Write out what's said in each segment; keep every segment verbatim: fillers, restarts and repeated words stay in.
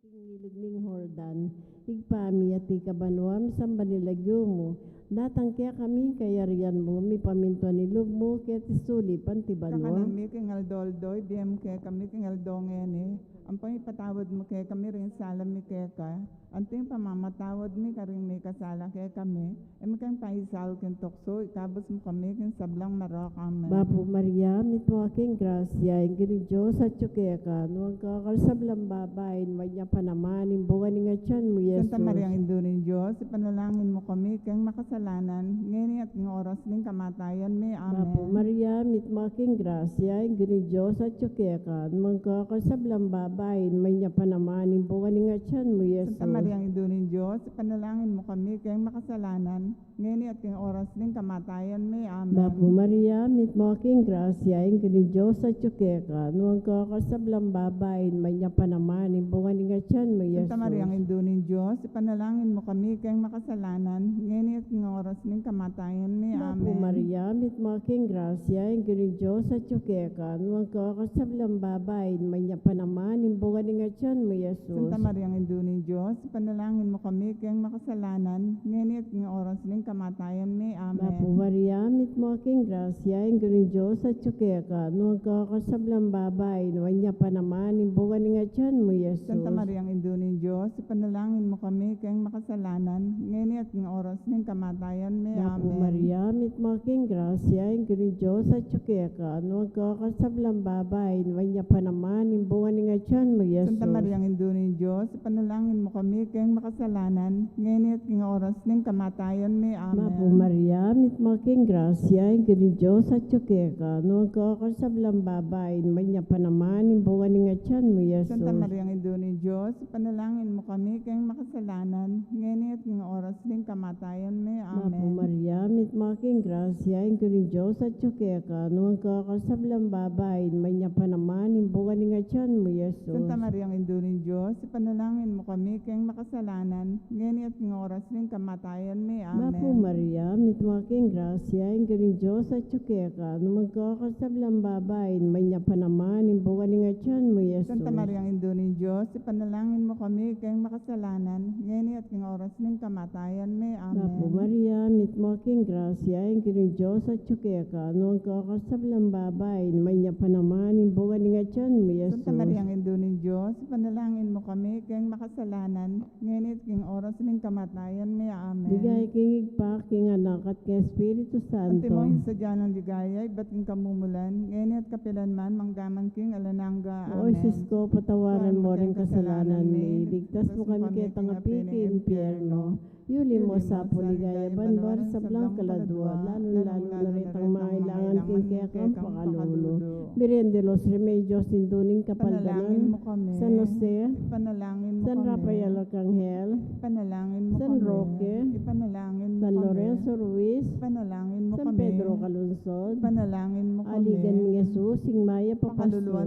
Ilug ning Jordan. Ibpa mi, atiu ka banua, misamban ya ing lagyu mu. Datang kekami ing kayarian mu, mipamintuan ing lub mu keti sulip anti banua. Ing kakanan mi king aldo-aldo ibie mu kekami king aldo ngeni. Ampon ipatawad mu kekami ring sala mi keka, anti ing pamamatawad mi karing mikasala kekami. E mu ke paisaul king tuksu, ikabus mu kami king sablang marok. Amen. Bapu Maria, mitmu ka king grasya, ing Ginung Dios atyu keka, nuan ka karing sablang babai, nuan ya pa naman ing bunga ning atyan mu, Jesus. Santa Maria, Indu ning Dios, ipanalangin mu kami keng makasalanan, ngeni at king oras ning kamatayan mi. Amen. Bapu Maria, mitmu ka king grasya, ing Ginung Dios atyu keka, nuan ka karing sablang babai, nuan ya pa naman ing bunga ning atyan mu, Jesus. Santa Maria, Indu ning Dios, ipanalangin mu kami keng makasalanan, ngeni at king oras ning kamatayan mi. Amen. Bapu Maria, mitmu ka king grasya, ing Ginung Dios atyu keka, nuan ka karing sablang babai, nuan ya pa naman ing bunga ning atyan mu, Jesus. Santa Maria, Indu ning Dios, ipanalangin mu kami keng makasalanan, ngeni at king oras ning kamatayan mi. Bapu Amen. Maria, mitmu ka king grasya, ing Ginung Dios atyu keka, nuan ka karing sablang babai, nuan ya pa naman ing bunga ning atyan mu, Jesus. Santa Maria, Indu ning Dios, ipanalangin mu kami keng makasalanan, ngeni at king oras ning kamatayan mi. Amen. Bapu Maria, mitmu ka king grasya, ing Ginung Dios atyu keka, nuan ka karing sablang babai, nuan ya pa naman ing bunga ning atyan mu, Jesus. Santa Maria, Indu ning Dios, ipanalangin mu kami keng makasalanan, ngeni at king oras ning kamatayan mi. Bapu Amen. Maria, mitmu ka king grasya, ing Ginung Dios atyu keka, nuan ka karing sablang babai, nuan ya pa naman ing bunga ning atyan mu, Jesus. Santa Maria, Indu ning Dios, ipanalangin mu kami keng makasalanan, ngeni at king oras ning kamatayan mi. Amen. Bapu Maria, mitmu ka king grasya, ing Ginung Dios atyu keka, nuan ka karing sablang babai, nuan ya pa naman ing bunga ning atyan mu, Jesus. Santa Maria, Indu ning Dios, ipanalangin mu kami keng makasalanan, ngeni at king oras ning kamatayan mi. Amen. Bapu Maria, mitmu ka king grasya, ing Ginung Dios atyu keka, nuan ka karing sablang babai, nuan ya pa naman ing bunga ning atyan mu, Jesus. Santa Maria, Indu ning Dios, ipanalangin mu kami keng makasalanan, ngeni at king oras ning kamatayan mi. Amen. Bapu Maria, mitmu ka king grasya, ing Ginung Dios atyu keka, nuan ka karing sablang babai, nuan ya pa naman ing bunga ning atyan mu, Jesus. Santa Maria, Indu ning Dios, ipanalangin mu kami keng makasalanan, ngeni at king oras ning kamatayan mi. Amen. Bapu Maria, mitmu ka king grasya, ing Ginung Dios atyu keka, nuan ka karing sablang babai, nuan ya pa naman ing bunga ning atyan mu, Jesus. Santa Maria, Indu ning Dios, ipanalangin mu kami keng makasalanan, ngeni at king oras ning kamatayan mi. Amen. Ligaya king Ibpa, king Anak, at king Espiritu Santo. Antimo ing sadya nang ligaya, ibat king kamumulan, ngeni at kapilan man, manggaman king alang angga. O Amen. Jesus ko, patawaran mo ring kasalanan mi, iligtas mu kami ketang api king impyerno. Yuli mu sa pu ing ligaya banua ring sablang kaladua, lalung-lalu na retang mangailangan king kekang pakalulu. Virgen de los Remedios, Indu ning Kapaldanan, San Jose, San Rafael Arcangel, San Roque, San Lorenzo Ruiz, San Pedro Calungsod, Aligan ning Jesus, ing mayap a pastor,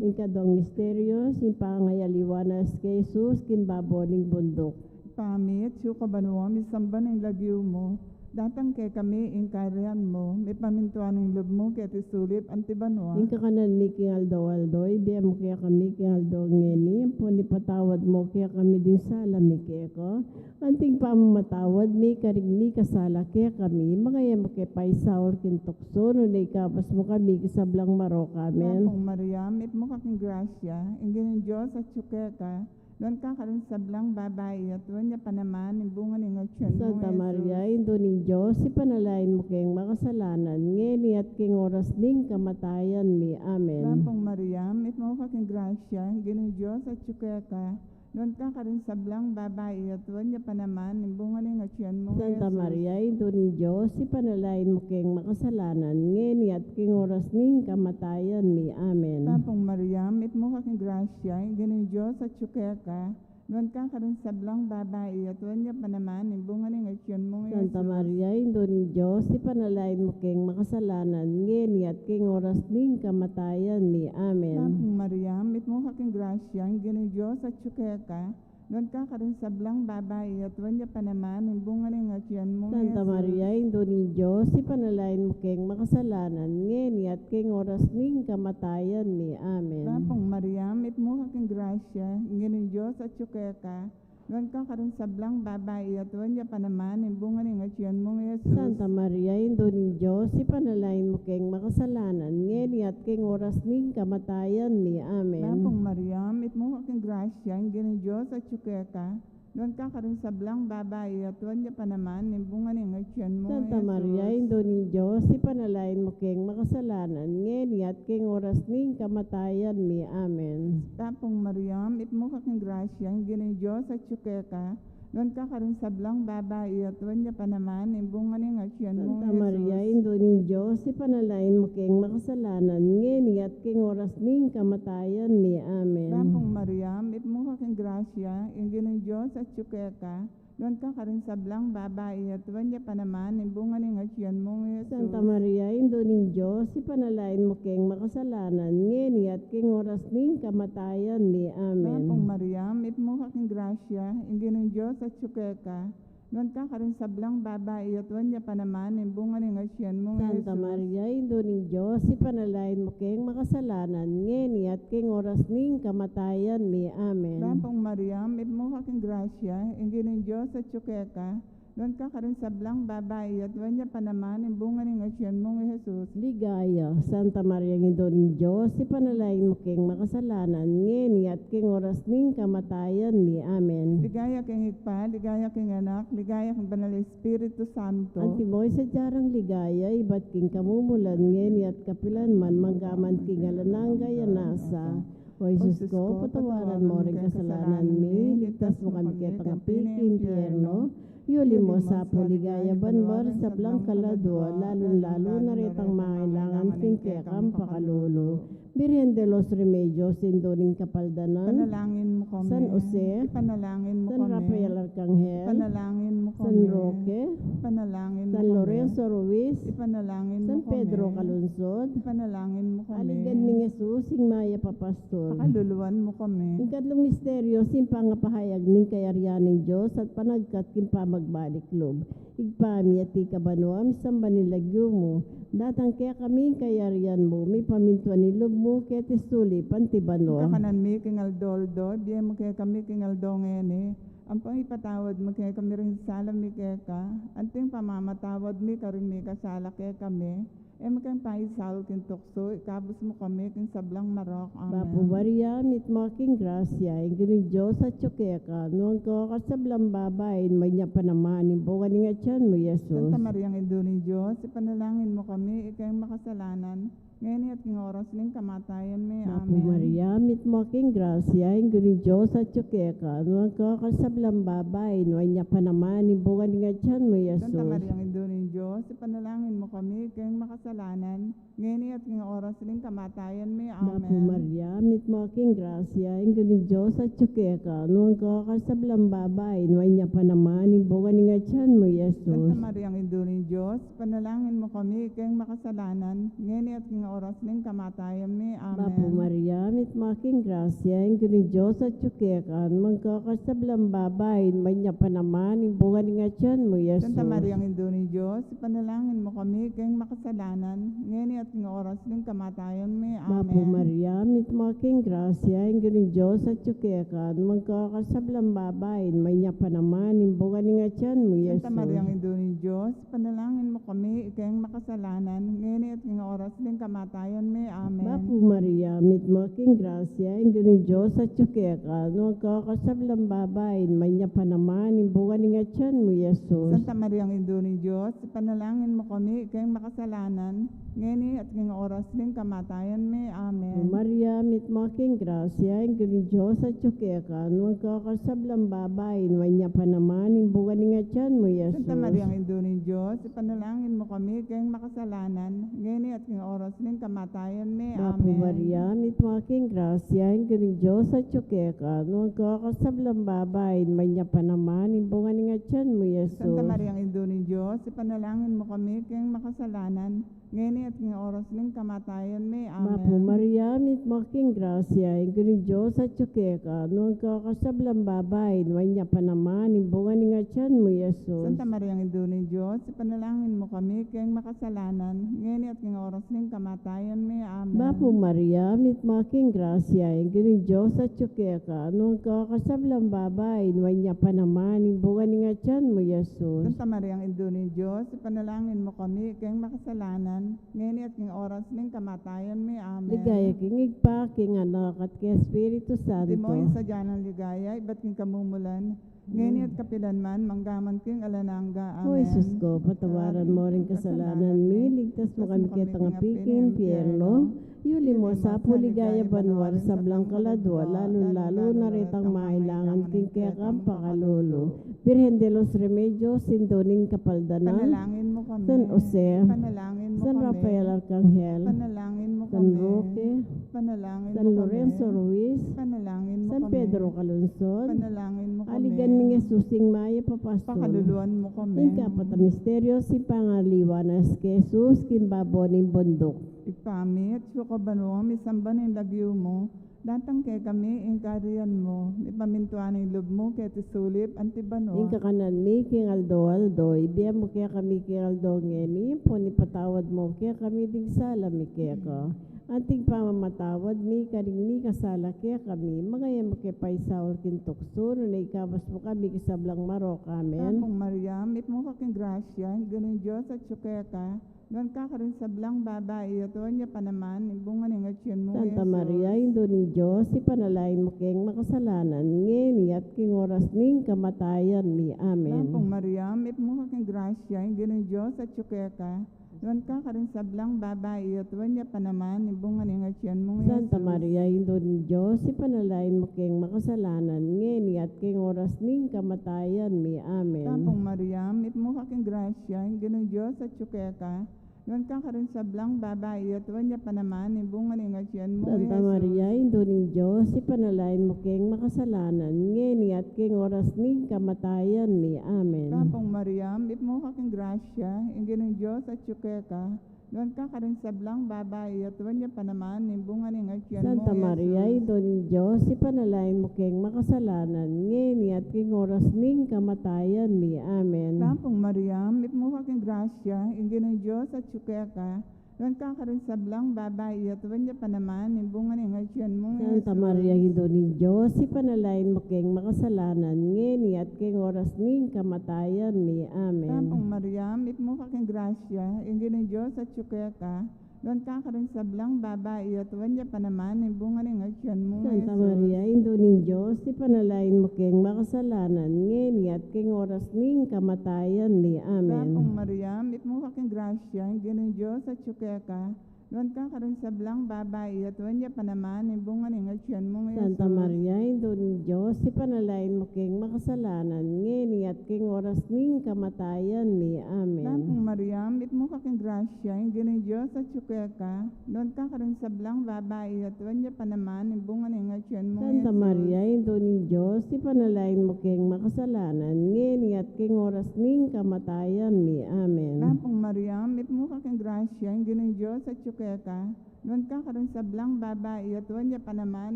ing kaduang misteryo, ing pangayaliwa nang Jesus king babo ning bunduk. Ibpa mi, atsu ka banua, misamban ing lagyu mu, datang kekami ing kayarian mu, mipamintuan ing lub mu keti sulip anti banua. Ing kakanan mi king aldo-aldo ibie mu kekami king aldo ngeni, ampon ipatawad mu kekami ding sala mi keka, anti ing pamamatawad mi karing mikasala kekami, manga e mu ke paisaul king tuksu, nune ikabus mu kami king sablang marok. Amen. Bapu Maria, mitmu ka king grasya, ing Ginung Dios atsu keka, nuan ka karing sablang babai, at nuan ya pa naman ing bunga ning atyan mu, Santa Maria, Indu ning Dios, ipanalangin mu keng makasalanan, ngeni at king oras ning kamatayan mi. Amen. Bapu Maria, mitmu ka king grasya, ing Ginung Dios atsu keka, nuan ka karing sablang babai, at nuan ya pa naman ing bunga ning atyan mu, Santa Maria, Indu ning Dios, ipanalangin mu keng makasalanan, ngeni at king oras ning kamatayan mi. Amen. Bapu Maria, mitmu ka king grasya, ing Ginung Dios atsu keka, nuan ka karing sablang babai, at nuan ya pa naman ing bunga ning atyan mu, Santa Maria, Indu ning Dios, ipanalangin mu keng makasalanan, ngeni at king oras ning kamatayan mi. Amen. Bapu Maria, mitmu ka king grasya, ing Ginung Dios atsu keka, Nuan ka karing sablang babai, at nuan ya pa naman ing bunga ning atian mu, Santa Jesus. Maria, Indu ning Dios, ipanalangin mu keng makasalanan, ngeni at keng oras ning kamatayan mi. Amen. Bapu Maria, mitmu ka king grasya, ing Ginung Dios atyu keka, nuan ka karing sablang babai, at nuan ya pa naman ing bunga ning atian mu, Jesus. Santa Maria, Indu ning Dios, ipanalangin mu keng makasalanan, ngeni at keng oras ning kamatayan mi. Amen. Bapu Maria, mitmu ka king grasya, ing Ginung Dios atyu keka, nuan ka karing sablang babai, at nuan ya pa naman ing bunga ning atian mu, Santa Jesus. Maria, Indu ning Dios, ipanalangin mu keng makasalanan, ngeni at keng oras ning kamatayan mi. Amen. Bapu Maria, mitmu ka king grasya, ing Ginung Dios atyu keka, nuan ka karing sablang babai, at nuan ya pa naman ing bunga ning atian mu, Santa Maria, Jesus. Indu ning Dios, ipanalangin mu keng makasalanan, ngeni at keng oras ning kamatayan mi. Amen. Bapu Maria, mitmu ka king grasya, ing Ginung Dios atyu keka, nuan ka karing sablang babai, at nuan ya pa naman ing bunga ning atian mu, Jesus. Santa Maria, Indu ning Dios, ipanalangin mu keng makasalanan, ngeni at keng oras ning kamatayan mi. Amen. Bapu Maria, mitmu ka king grasya, ing Ginung Dios atyu keka, nuan ka karing sablang babai, at nuan ya pa naman ing bunga ning atian mu, Santa Jesus. Maria, Indu ning Dios, ipanalangin mu keng makasalanan, ngeni at keng oras ning kamatayan mi. Amen. Bapu Maria, mitmu ka king grasya, ing Ginung Dios atyu keka, nuan ka karing sablang babai, at nuan ya pa naman ing bunga ning atian mu, Jesus. Ligaya, Santa Maria, Indu ning Dios, ipanalangin mu keng makasalanan, ngeni at keng oras ning kamatayan mi. Amen. Ligaya king Ibpa, ligaya king Anak, ligaya king Banal Espiritu Santo. Antimo ing sadya rang ligaya, ibat king kamumulan, ngeni at kapilan man, mangga man king alang angga. Nasa, O Jesus ko, patawaran mo ring kasalanan mi, ligtas mu kami keti king api king impyerno, yuli mu sa pu king ligaya banua ring sablang kaladua, lalung-lalu na retang mangailangan king kekang pakalulu. Birhen de los Remedios, Indu ning Kapaldanan, ipanalangin mu kami. San Jose, ipanalangin mu kami. San Rafael Arcangel, ipanalangin mu kami. San Roque, ipanalangin mu kami. San Lorenzo Ruiz, ipanalangin mu kami. San Pedro Calungsod, ipanalangin mu kami. Aligan ming Jesus, ing mayap a pastor, pakaluluan mu kami. Ing katlung misteryo, ing pangapahayag ning kayarian ning Dios at panagkat king pamagbalik lub. Ibpa mi, atiu ka banua, misamban ya ing lagyu mu, datang kekami ing kayarian mu, mipamintuan ing lub mu keti sulip anti banua. Ing kakanan mi king aldo-aldo, ibie mu kekami king aldo ngeni, ampong ipatawad mu kekami ring sala mi keka, anti ing pamamatawad mi karing mikasala kekami, e mu ke paisaul king tuksu, ikabus mu kami king sablang marok. Amen. Bapu Maria, mitmu ka king grasya, ing Ginung Dios atyu keka, nuan ka karing sablang babai, nuan ya pa naman ing bunga ning atian mu, Jesus. Santa Maria, Indu ning Dios, ipanalangin mu kami, ikeng makasalanan, ngeni at king oras ning kamatayan mi. Bapu Maria, mitmu ka king grasya, ing Ginung Dios atyu keka, nuan ka karing sablang babai, nuan ya pa naman ing bunga ning atian mu, Jesus. Santa Maria, Indu ning Dios, ipanalangin mu kami, ikeng makasalanan, ngeni at king oras ning kamatayan mi. Amen. Bapu Maria, mitmu ka king grasya, ing Ginung Dios atyu keka, nuan ka karing sablang babai, nuan ya pa naman ing bunga ning atian mu, Jesus. Santa Maria, Indu ning Dios, ipanalangin mu kami, ikeng makasalanan, ngeni at king oras ning kamatayan mi. Amen. Bapu Maria, mitmu ka king grasya, ing Ginung Dios atyu keka, nuan ka karing sablang babai, nuan ya pa naman ing bunga ning atian mu, Jesus. Santa Maria, Indu ning Dios, ipanalangin mu kami, ikeng makasalanan, ngeni at king oras ning kamatayan mi. Amen. Bapu Maria, mitmu ka king grasya, ing Ginung Dios atyu keka, nuan ka karing sablang babai, nuan ya pa naman ing bunga ning atian mu, Jesus. Santa Maria, Indu ning Dios, ipanalangin mu kami, ikeng makasalanan, ngeni at king oras ning kamatayan mi. Amen. Bapu Maria, mitmu ka king grasya, ing Ginung Dios atyu keka, nuan ka karing sablang babai, nuan ya pa naman ing bunga ning atian mu, Jesus. Santa Maria, Indu ning Dios, ipanalangin mu kami, ikeng makasalanan, ngeni at king oras ning kamatayan mi. Amen. Bapu Maria, mitmu ka king grasya, ing Ginung Dios atyu keka, nuan ka karing sablang babai, nuan ya pa naman ing bunga ning atian mu, Jesus. Santa Maria, Indu ning Dios, ipanalangin mu kami, ikeng makasalanan, ngeni at king oras ning kamatayan mi. Bapu Maria, mitmu ka king grasya, ing Ginung Dios atyu keka, nuan ka karing sablang babai, nuan ya pa naman ing bunga ning atian mu, Jesus. Santa Maria, Indu ning Dios, ipanalangin mu kami, ikeng makasalanan, ngeni at king oras ning kamatayan mi. Amen. Bapu Maria, mitmu ka king grasya, ing Ginung Dios atyu keka, nuan ka karing sablang babai, nuan ya pa naman ing bunga ning atian mu, Jesus. Santa Maria, Indu ning Dios, ipanalangin mu kami keng makasalanan, ngeni at king oras ning kamatayan mi. Amen. Bapu Maria, mitmu ka king grasya, ing Ginung Dios atyu keka, nuan ka karing sablang babai, nuan ya pa naman ing bunga ning atian mu, Jesus. Santa Maria, Indu ning Dios, ipanalangin mu kami keng makasalanan, ngeni at king oras ning kamatayan mi. Amen. Ligaya king Ibpa, king Anak, at king Espiritu Santo. Antimo ing sadya nang ligaya ibat king kamumulan, ngeni at kapilan man, manggaman king alang angga. O Amen. Jesus ko, patawaran mu ring kasalanan mi, ligtas mu kami ketang api king impyerno, yuli mu sa pu king ligaya banua ring sablang kaladua, lalu-lalu na retang mangailangan king kekang pakalulu. Birhen de los Remedios, Indu ning Kapaldanan, ipanalangin mu kami. San Jose, ipanalangin mu kami. San Rafael Arcangel, ipanalangin mu kami. San Roque, ipanalangin mu kami. San Lorenzo Ruiz, ipanalangin mu kami. San Pedro Calungsod, ipanalangin mu kami. Aligan mi ning Jesus ing mayap a pastul. Pakaluluan mu kami. Ing kapat a misteryo, ing pangaliwa nang Jesus king babo ning bunduk. Ibpa mi, atsu ka banua, misamban ya ing lagyu mu, datang kekami ing kayarian mu, mipamintuan ing lub mu keti sulip anti banua. Ing kakanan mi king aldo-aldo, ibie mu kekami king aldo ngeni, ampon ipatawad mu kekami ding sala mi keka, anti ing pamamatawad mi karing mikasala kekami, manga e mu ke paisaul king tuksu, nune ikabus mu kami king sablang marok. Amen. Bapu Maria, mitmu ka king grasya, ing Ginung Dios atyu keka, nuan ka karing sablang babai, at nuan ya pa naman ing bunga ning atian mu, Santa Jesus. Maria, Indu ning Dios, ipanalangin mu keng makasalanan, ngeni at king oras ning kamatayan mi. Amen. Bapu Maria, mitmu ka king grasya, ing Ginung Dios atyu keka, nuan ka karing sablang babai, at nuan ya pa naman ing bunga ning atian mu, Santa Jesus. Maria, Indu ning Dios, ipanalangin mu keng makasalanan, ngeni at king oras ning kamatayan mi. Amen. Bapu Maria, mitmu ka king grasya, ing Ginung Dios atyu keka, nuan ka karing sablang babai, at nuan ya pa naman ing bunga ning atian mu, Santa Jesus. Maria, Indu ning Dios, ipanalangin mu keng makasalanan, ngeni at king oras ning kamatayan mi. Amen. Bapu Maria, mitmu ka king grasya, ing Ginung Dios atyu keka, nuan ka karing sablang babai, at nuan ya pa naman ing bunga ning atian mu, Santa Maria, Jesus. Indu ning Dios, ipanalangin mu keng makasalanan, ngeni at king oras ning kamatayan mi. Amen. Bapu Maria, mitmu ka king grasya, ing Ginung Dios atyu keka, nuan ka karing sablang babai, at nuan ya pa naman ing bunga ning atian mu, Santa Jesus. Maria, Indu ning Dios, ipanalangin mu keng makasalanan, ngeni at king oras ning kamatayan mi. Amen. Bapu Maria, mitmu ka king grasya, ing Ginung Dios atyu keka, nuan ka karing sablang babai, at nuan ya pa naman ing bunga ning atian mu, Santa Jesus. Maria, Indu ning Dios, ipanalangin mu keng makasalanan, ngeni at king oras ning kamatayan mi. Amen. Bapu Maria, mitmu ka king grasya, ing Ginung Dios atyu keka, nuan ka karing sablang babai, at nuan ya pa naman ing bunga ning atian mu, Santa Jesus. Maria, Indu ning Dios, ipanalangin mu keng makasalanan, ngeni at king oras ning kamatayan mi. Amen. Bapu Maria, mitmu ka king grasya, ing Ginung Dios atyu keka, nuan ka karing sablang babai, at nuan ya pa naman ing bunga ning atian mu, Santa Jesus. Maria, Indu ning Dios, ipanalangin mu keng makasalanan, ngeni at king oras ning kamatayan mi. Amen. Bapu Maria, mitmu ka king grasya, ing Ginung Dios atyu keka, nuan ka karing sablang babai, at nuan ya pa naman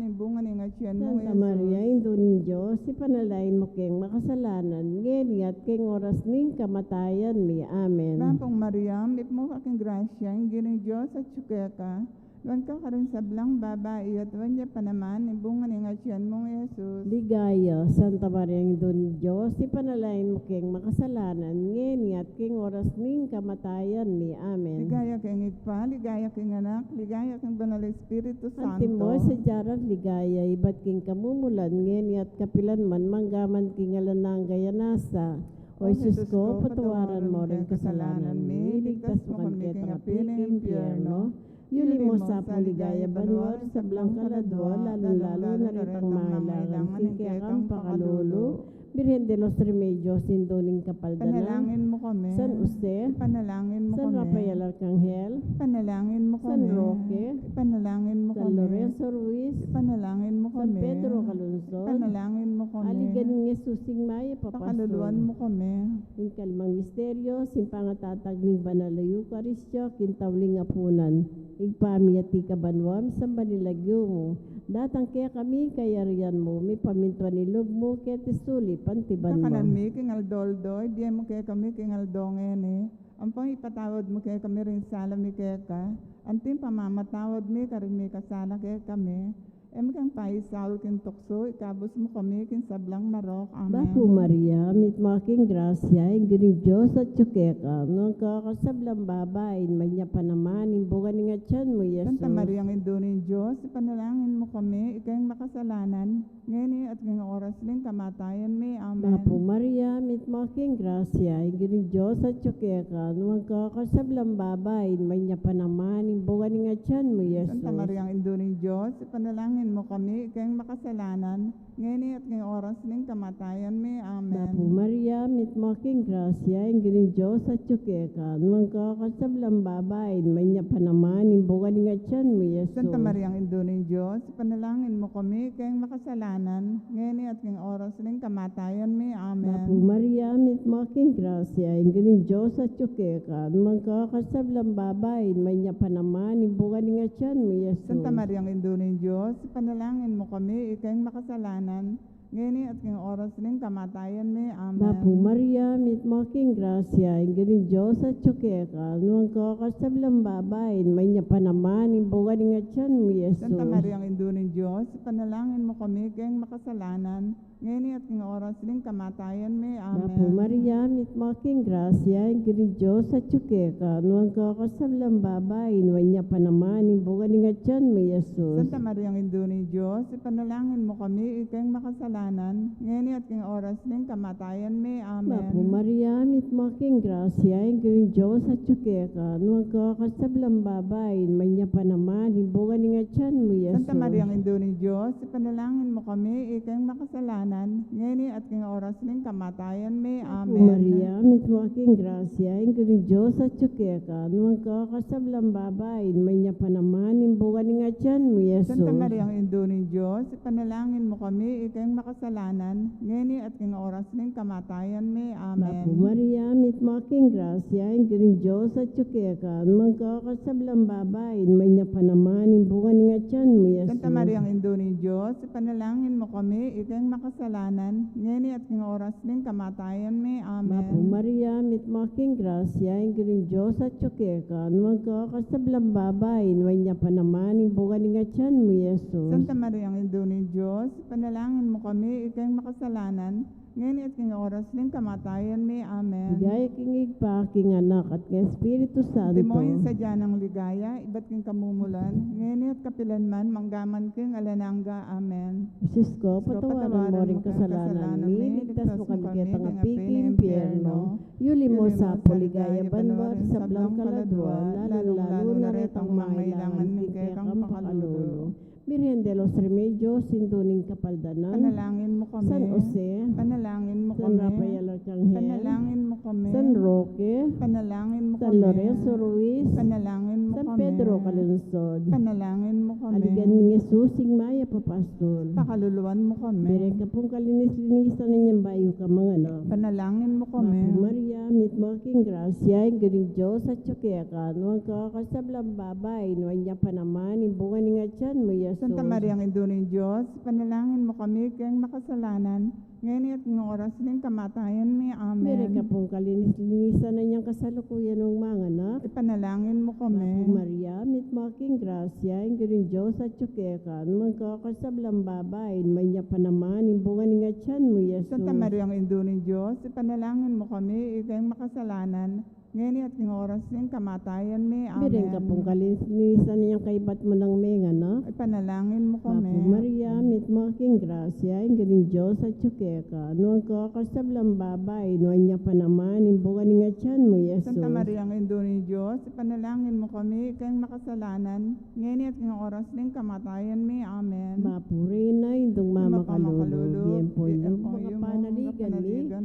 ing bunga ning atian mu, Santa Jesus. Maria, Indu ning Dios, ipanalangin mu keng makasalanan, ngeni at king oras ning kamatayan mi. Amen. Bapu Maria, mitmu ka king grasya, ing Ginung Dios atyu keka, nuan ka karing sablang babai, at nuan ya pa naman ing bunga ning atian mu, Jesus. Ligaya, Santa Maria, Indu ning Dios, ipanalangin mu keng makasalanan, ngeni at king oras ning kamatayan mi. Amen. Ligaya king Ibpa, ligaya king Anak, ligaya king Banal Espiritu Santo. Antimo ing sadya nang ligaya ibat king kamumulan, ngeni at kapilan man, manggaman king alang angga. Amen. O Jesus ko, patawaran mu ring kasalanan mi, iligtas mu kami ketang api ning impyerno, yuli mu sa pu king ligaya banua ring sablang kaladua, lalu-lalu na retang mangailangan king kekang pakalulu. Birhen de los Remedios, Indu ning Kapaldanan. Ipanalangin mu kami. San Jose. Ipanalangin mu kami. San Rafael Arcangel. Ipanalangin mu kami. San Roque. Ipanalangin mu kami. San Lorenzo Ruiz. Ipanalangin mu kami. San Pedro Calungsod. Panalangin mu kami. Aligan ning Jesus, ing mayap a pastor. Pakaluluan mu kami. Ing kalimang misteryo, ing pangatatag ning Banal a Eukaristya, king tauling apunan. Ibpa mi, atiu ka banua, misamban ya ing lagyu mu. Datang kekami ing kayarian mu, mipamintuan ing lub mu, keti sulip anti banua. Ing kakanan mi king aldo-aldo, ibie mu kekami king aldo ngeni. Ampon ipatawad mu kekami ring sala mi keka, anti ing pamamatawad mi karing mikasala kekami. E mu ke paisaul king tuksu, ikabus mu kami king sablang marok. Amen. Bapu Maria, mitmu ka king grasya, ing Ginung Dios atyu keka, nuan ka karing sablang babai, at nuan ya pa naman ing bunga ning atyan mu, Jesus. Santa Maria, Indu ning Dios, ipanalangin mu kami, ikeng makasalanan, ngeni at king oras ning kamatayan mi. Amen. Bapu Maria, mitmu ka king grasya, ing Ginung Dios atyu keka, nuan ka karing sablang babai, at nuan ya pa naman ing bunga ning atyan mu, Jesus. Santa Maria, Indu ning Dios, ipanalangin mu kami, ikeng makasalanan, ngeni at king oras ning kamatayan mi. Amen. Bapu Maria, mitmu ka king grasya, ing Ginung Dios atyu keka, nuan ka karing sablang babai, at nuan ya pa naman ing bunga ning atyan mu, Jesus. Santa Maria, Indu ning Dios, ipanalangin mu kami, ikeng makasalanan, ngeni at king oras ning kamatayan mi. Amen. Bapu Maria, mitmu ka king grasya, ing Ginung Dios atyu keka, nuan ka karing sablang babai, at nuan ya pa naman ing bunga ning atyan mu, Jesus. Santa Maria, Indu ning Dios, ipanalangin mu kami, ikeng makasalanan, ngeni at king oras ning kamatayan mi. Amen. Bapu Maria, mitmu ka king grasya, ing Ginung Dios atyu keka, nuan ka karing sablang babai, at nuan ya pa naman ing bunga ning atyan mu, Jesus. Santa Maria, Indu ning Dios, ipanalangin mu kami, ikeng makasalanan, ngeni at king oras ning kamatayan mi. Amen. Bapu Maria, mitmu ka king grasya, ing Ginung Dios atyu keka, nuan ka karing sablang babai, at nuan ya pa naman ing bunga ning atyan mu, Jesus. Santa Maria, Indu ning Dios, ipanalangin mu kami, ikeng makasalanan, ngeni at king oras ning kamatayan mi. Amen. Bapu Maria, mitmu ka king grasya, ing Ginung Dios atyu keka, nuan ka karing sablang babai, at nuan ya pa naman ing bunga ning atyan mu, Jesus. Santa Maria, Indu ning Dios, ipanalangin mu kami, ikeng makasalanan, ngeni at king oras ning kamatayan mi. Amen. Bapu Maria, mitmu ka king grasya, ing Ginung Dios atyu keka, nuan ka karing sablang babai, at nuan ya pa naman ing bunga ning atyan mu, Jesus. Santa Maria, Indu ning Dios, ipanalangin mu kami, ikeng makasalanan, ngeni at king oras ning kamatayan mi. Amen. Bapu Maria, mitmu ka king grasya, ing Ginung Dios atyu keka, nuan ka karing sablang babai, at nuan ya pa naman ing bunga ning atyan mu, Jesus. Santa Maria, Indu ning Dios, ipanalangin mu kami, ikeng makasalanan, ngeni at king oras ning kamatayan mi. Amen. Bapu Maria, mitmu ka king grasya, ing Ginung Dios atyu keka, nuan ka karing sablang babai, at nuan ya pa naman ing bunga ning atyan mu, Jesus. Santa Maria, Indu ning Dios, ipanalangin mu kami, ikeng makasalanan, ngeni at king oras ning kamatayan mi. Amen. Ligaya king Ibpa, king Anak, at king Espiritu Santo. Antimo ing sadya nang ligaya, ibat king kamumulan, ngeni at kapilan man, mangga man king alang angga. Amen. Jesus ko, patawaran mu ring kasalanan mi, iligtas mu kami king api ning impyerno. Iuli mu sa pu king ligaya banua ring sablang kaladua, lalung-lalu na retang mangailangan ning kekang pakalulu. Birhen de los Remedios, Indu ning Kapaldanan. Panalangin mu kami. San Jose. Panalangin mu kami. San Rafael Arcangel. Panalangin mu kami. San Roque. Panalangin mu kami. San Lorenzo Ruiz. Panalangin mu kami. San Pedro Calungsod. Panalangin mu kami. Aligan ning Jesus, ing mayap a pastul. Pakaluluan mu kami. Bire ka pung kalinis-linisan inyang bayu ka manganak. Panalangin mu kami. Bapu Maria, mitmu ka king grasya, ing Ginung Dios atyu keka, nuan ka karing sablang babai, at nuan ya pa naman ing bunga ning atyan mu, Jesus. Santa Maria, Indu ning Dios, ipanalangin mu kami, keng makasalanan, ngeni at king oras ning kamatayan mi. Amen. Bire ka pung kalinis-linisan inyang kasalukuyan nung manganak. Ipanalangin mu kami. Bapu Maria, mitmu ka king grasya, ing Ginung Dios atyu keka, nuan ka karing sablang babai, at nuan ya pa naman ing bunga ning atyan mu, Jesus. Santa Maria, Indu ning Dios, ipanalangin mu kami, ikeng makasalanan, ngeni at king oras ning kamatayan mi. Amen. Bire ka pung kalinis-linisan inyang kaybat mu nang menganak. Ipanalangin mu kami. Bapu Maria, mitmu ka king grasya, ing Ginung Dios atyu keka, nuan ka karing sablang babai, at nuan ya pa naman ing bunga ning atyan mu, Jesus. Santa Maria, Indu ning Dios, ipanalangin mu kami, ikeng makasalanan, ngeni at king oras ning kamatayan mi. Amen. Bapu Reyna, Indung mamakalulu, bie mu pu ing lub mu, kapanaligan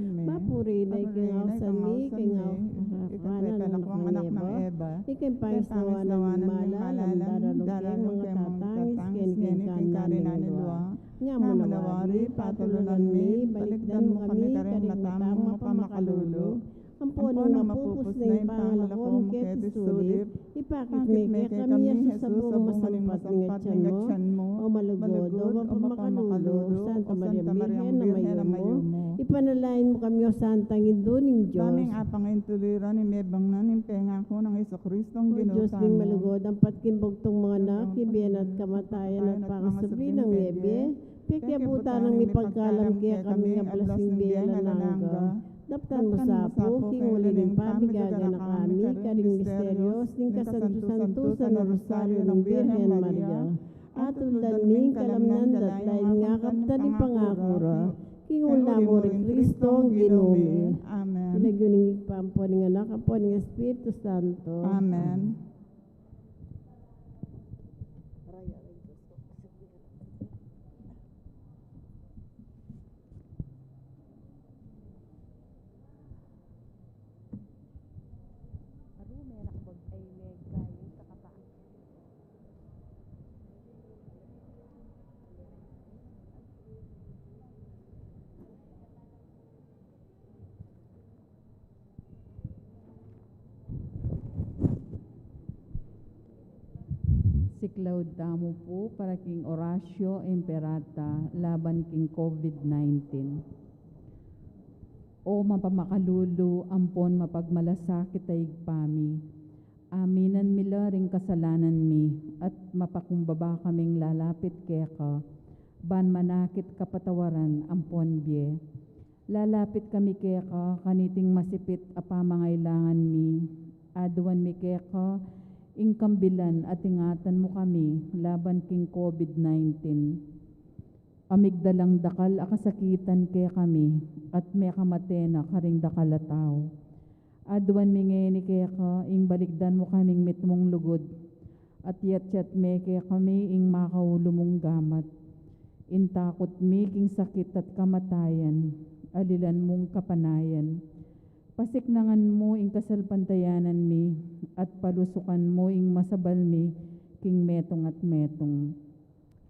mi. Bapu Reyna, ikeng ausan mi, ikeng anak nang Eva, ikeng pangisnawan ning malalam, daralu keng mangatatangis keni king karinan ning lua. Namunawari, patulunan mi, balikdan mu kami karing mata mung mapamakalulu, ampo nung mapupus na ing pangalako mu keti sulip, ipakit me kekami i Jesus a bunga ning masampat ning atian mu, o malugud, o mapamakalulu, o Santa Maria, Birhen a mayumu, ipanalangin mu kami, o Santang Indu ning Dios. Baming apang intuliran ing mebang na ning pengaku nang Jesucristo, o Dios ming malugud, ampat king bugtung manganak, king bie na at kamatayan at pangasubli nang mebie, pekiabutan nang mipagkalam kekami ing ablas ning bie alang angga. Daptan mu sa pu king uli ning pamigaganaka mi karing misteryos ning kasantu-santusan a Rosario nang Birhen Maria. Atuldan mi ing kalamnan da at layun ing akaptan ning pangaku ra, king uli na mu ring Kristong Ginu mi. Amen. King lagyu ning Ibpa, ampo ning Anak, ampo ning Espiritu Santo. Amen. Siklaud tamu pu para king Oratio Imperata laban king COVID nineteen. O mapamakalulu ampon mapagmalasakit a Ibpa mi, aminan mi la ring kasalanan mi, at mapakumbaba kaming lalapit keka, ban manakit kapatawaran ampon bie. Lalapit kami keka kaniting masipit a pamangailangan mi. Aduan mi keka ing kambilan at ingatan mu kami laban king COVID nineteen. Amigdalang dakal a kasakitan kekami, at mekamate na karing dakal a tau. Aduan mi ngeni keka ing balikdan mu kaming mitmung lugud, at yatyat me kekami ing makaulu mung gamat. Ing takut mi king sakit at kamatayan, alilan mung kapanayan. Pasiknangan mu ing kasalpantayanan mi, at palusukan mu ing masabal mi king metung at metung.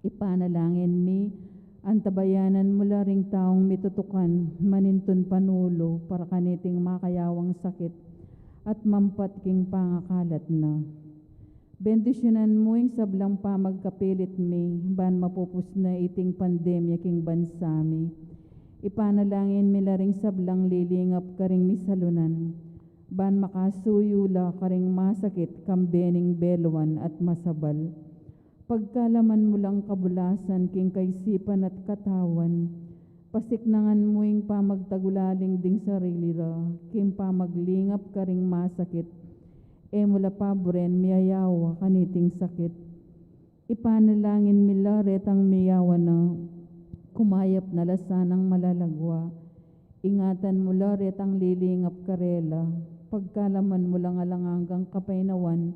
Ipanalangin mi, antabayanan mu la ring taung mitutukan manintun panulu para kaniting makayawang sakit at mampat king pangakalat na. Bendisyunan mu ing sablang pamagkapilit mi, ban mapupus na iting pandemya king bansa mi. Ipanalangin mi la ring sablang lilingap karing misalunan, ban makasuyu la karing masakit kambe ning beluan at masabal. Pagkalaman mu lang kabulasan king kaisipan at katawan, pasiknangan mu ing pamagtagulaling ding sarili ra king pamaglingap karing masakit, e mu la paburen miyayawa kaniting sakit. Ipanalangin mi la retang miyawa na, kumayap na la sanang malalagwa. Ingatan mu la retang lilingap karela, pagkalaman mu lang alang anggang kapaynawan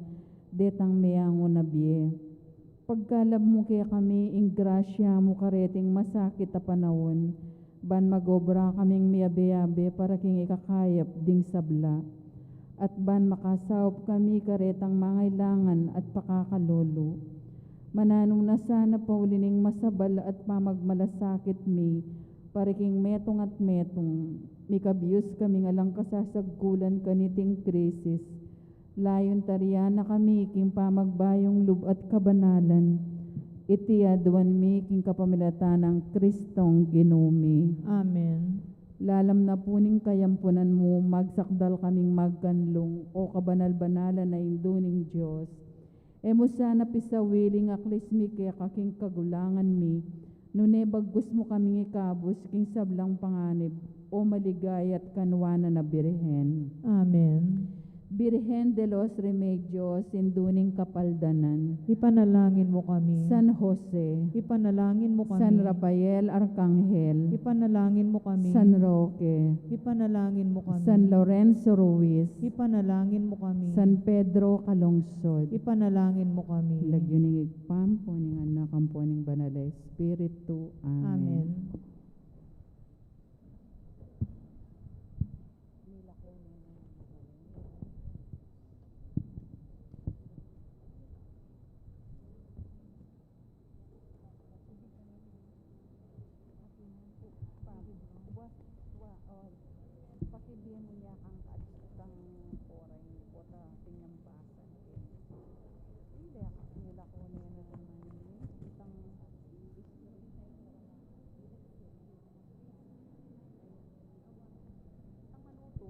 detang meangu na bie. Pagkalub mu kekami ing grasya mu kareting masakit a panaun, ban mag-obra kaming miyabe-yabe para king ikakayap ding sabla, at ban makasaup kami karetang mangailangan at pakakalulu. Mananu na sana pauli ning masabal at pamagmalasakit mi, para king metung at metung, mikabius kaming alang kasasagkulan kaniting krisis. Layun tarian na kami king pamagbayung lub at kabanalan. Iti aduan mi king kapamilatan nang Kristong Ginu mi. Amen. Lalam na pu ning kayampunan mu, magsakdal kaming magkanlung, o kabanal-banalan a Indu ning Dios. E mu sana pisawili ing aklis mi keka king kagulangan mi, nune bagkus mu kaming ikabus king sablang panganib, o maligaya at kanwanan a Birhen. Amen. Birhen de los Remedios, Indu ning Kapaldanan. Ipanalangin mu kami. San Jose. Ipanalangin mu kami. San Rafael Arkanghel. Ipanalangin mu kami. San Roque. Ipanalangin mu kami. San Lorenzo Ruiz. Ipanalangin mu kami. San Pedro Calungsod. Ipanalangin mu kami. Lagyu ning Ibpa, ampo ning Anak, ampo ning Banal a Espiritu. Amen. Amen. O, pakibie mu ya kang kaat-, kang Cora, ini po ta pinyambasan. Hindi, nila ko na yan naman. Itang, itang maluto.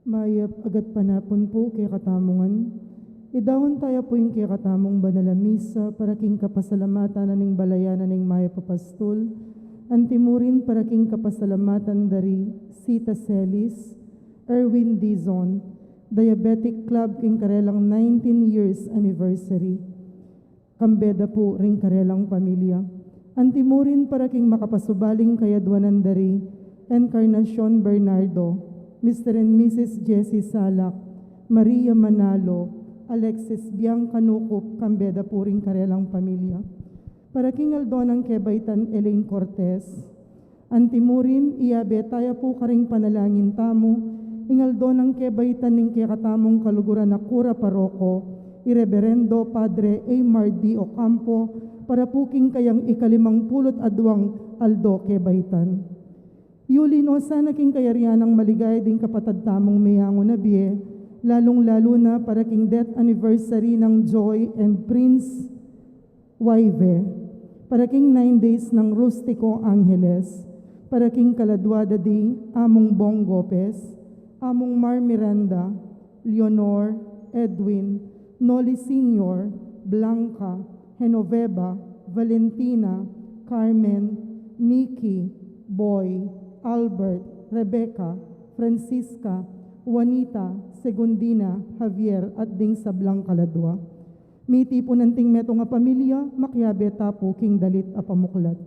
Mayap a gatpanapun pu kekatamu ngan. Idaun taya pu ing kekatamung banal a misa para king kapasalamatan na ning balayan na ning Mayap a Pastul, anti murin para king kapasalamatan da ri Sita Celis, Erwin Dizon, Diabetic Club, king karelang nineteen years anniversary. Kambe da pu ring karelang pamilya. Antimurin para king makapasubaling kayadwanan da ri Encarnacion Bernardo, Mister and Missus Jessie Salak, Maria Manalo, Alexis Bianca Nucup, kambe da pu ring karelang pamilya. Para king aldo nang kebaitan Elaine Cortez, antimurin, iyabe taya pu karing panalangin tamu ing aldo nang kebaitan ning kekatamung kaluguran a kura paroko, i Reberendo Padre Aymar D. Ocampo, para pu king kayang ikalimang pulu't adwang aldo kebaitan. Yuli no sana king kayarian nang maligaya ding kapatad tamung meyangu na bie, lalung-lalu na para king death anniversary nang Joy and Prince Waive, para king nine days nang Rustico Angeles, para king kaladwa da di Among Bong Gopez, Among Mar Miranda, Leonor, Edwin, Noli Senior, Blanca, Genoveva, Valentina, Carmen, Nikki, Boy, Albert, Rebecca, Francisca, Juanita, Segundina, Javier, at ding sablang kaladwa. Mitipunan ting metung a pamilya, makiabe ta pu king dalit a pamuklat.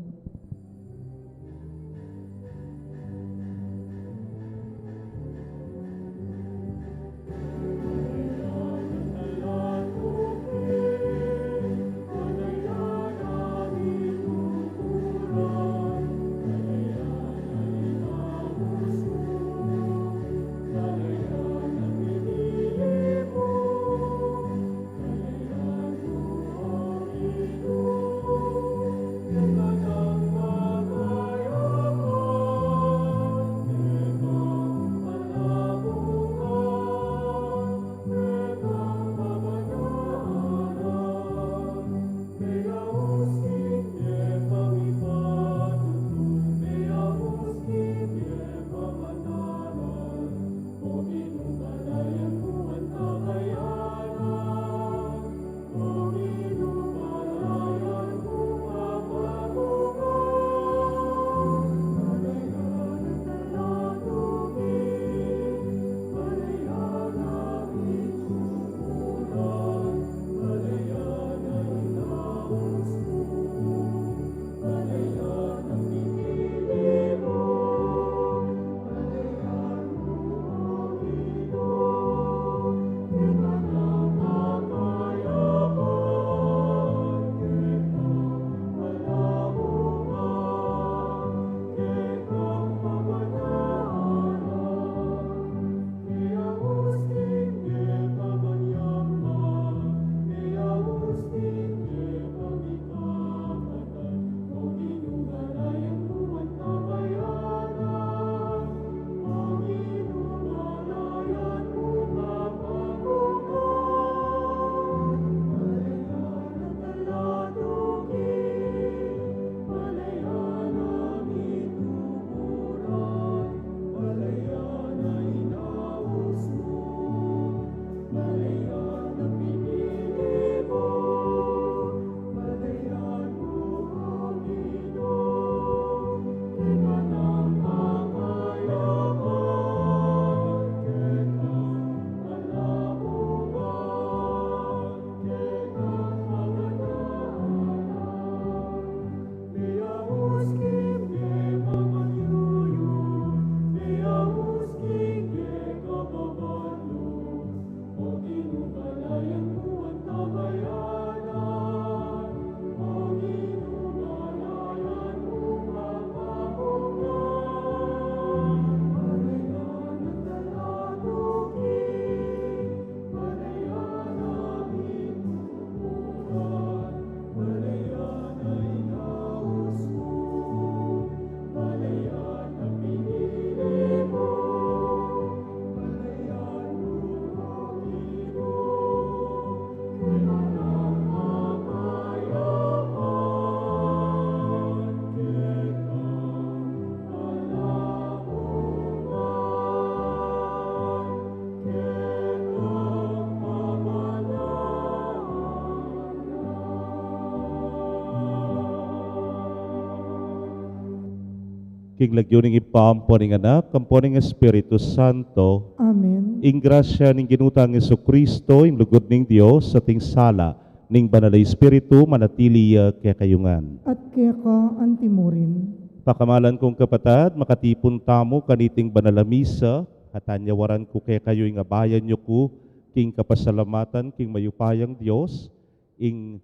King lagyu ning Ibpa, ampo ning Anak, ampo ning Espiritu Santo. Amen. Ing grasya ning Ginu tang Jesucristo, ing lugud ning Dios, at ing sala ning Banal a Espiritu, manatili ya kekayu ngan. At keka antimurin. Pakamalan kung kapatad, makatipun tamu kaniting banal a misa, at anyawaran ku kekayu ing abayan yu ku king kapasalamatan king mayupayang Dios, ing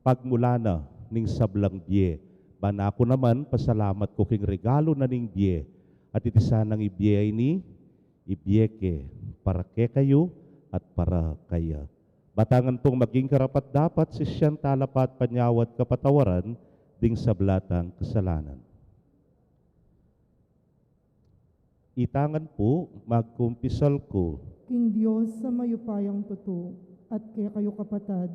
pagmula na ning sablang bie. Ban aku naman, pasalamat ku king regalu na ning bie. At iti sanang ibie ini, ibie ke para kekayu at para kaya. Batangan pung maging karapat-dapat sisian tala pa at panyawad kapatawaran ding sabla tang kasalanan. Itangan pu, magkumpisal ku king Dios a mayupayang tutu, at kekayu kapatad,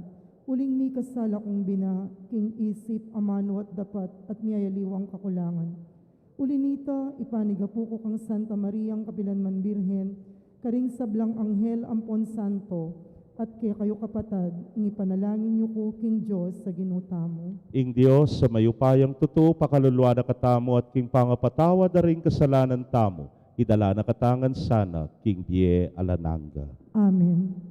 uling mikasala kung bina, king isip, amanu at dapat, at miyayaliwang kakulangan. Uli nita, ipanigapu ku kang Santa Mariang kapilanman Birhen, karing sablang anghel ampon santo, at kekayu kapatad, ing ipanalangin yu ku king Dios a Ginu tamu. Ing Dios a mayupayang tutu, pakaluluan na katamu at king pangapatawad da ring kasalanan tamu, idala na katamu ngan sana king bie alang angga. Amen.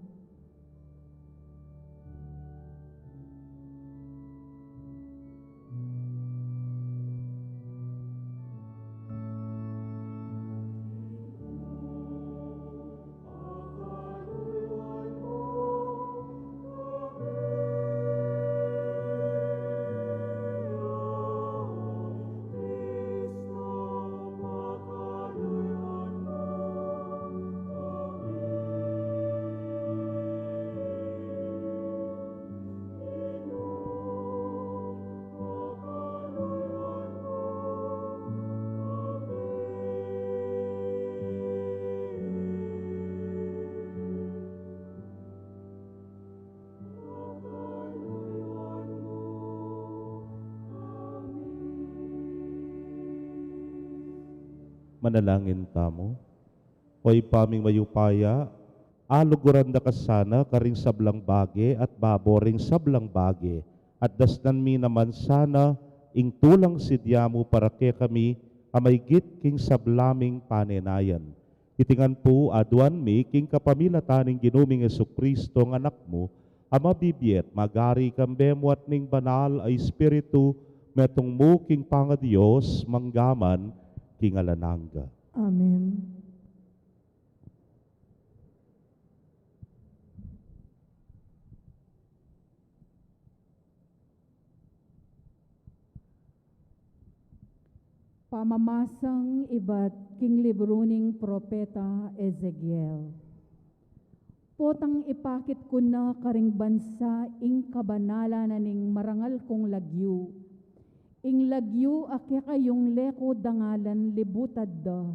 Manalangin tamu. O Ibpa ming mayupaya, aluguran da ka sana karing sablang bage at babo ring sablang bage, at dasnan mi naman sana ing tulang sidya mu para kekami a maygit king sabla ming panenayan. Iti ngan pu aduan mi king kapamilatan ning Ginu ming Jesucristo, ing Anak mu, a mabibie at magari kambe mu at ning Banal a Espiritu, metung mu king pangaDios, mangga man king alang angga. Amen. Pamamasang ibat king libru ning propeta Ezekiel. Potang ipakit ku na karing bansa ing kabanalan na ning marangal kung lagyu. Ing lagyu a kekayung leku dangalan libutad da.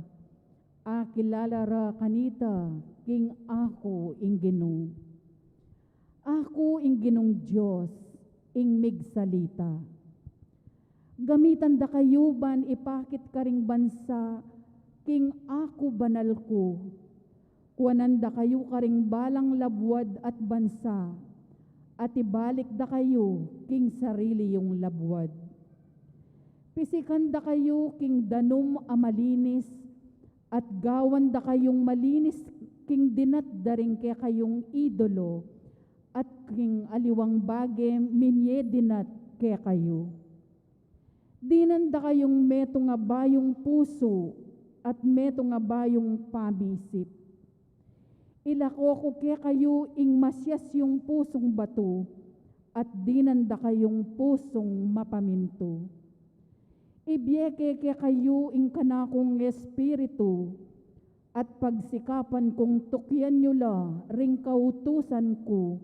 Akilala ra kanita king aku ing Ginu. Aku ing Ginung Dios, ing migsalita. Gamitan da kayu ban ipakit karing bansa king aku banal ku. Kuanan da kayu karing balang labuad at bansa, at ibalik da kayu king sarili yung labuad. Pisikan da kayu king danum a malinis, at gawan da kayung malinis king dinat da ring kekayung idolo, at king aliwang bage minye dinat kekayu. Dinan da kayung metung a bayung pusu at metung a bayung pamisip. Ilako ku kekayu ing masias yung pusung batu, at dinan da kayung pusung mapamintu. Ibie ke kekayu ing kanakung Espiritu, at pagsikapan kung tukian yu la ring kautusan ku,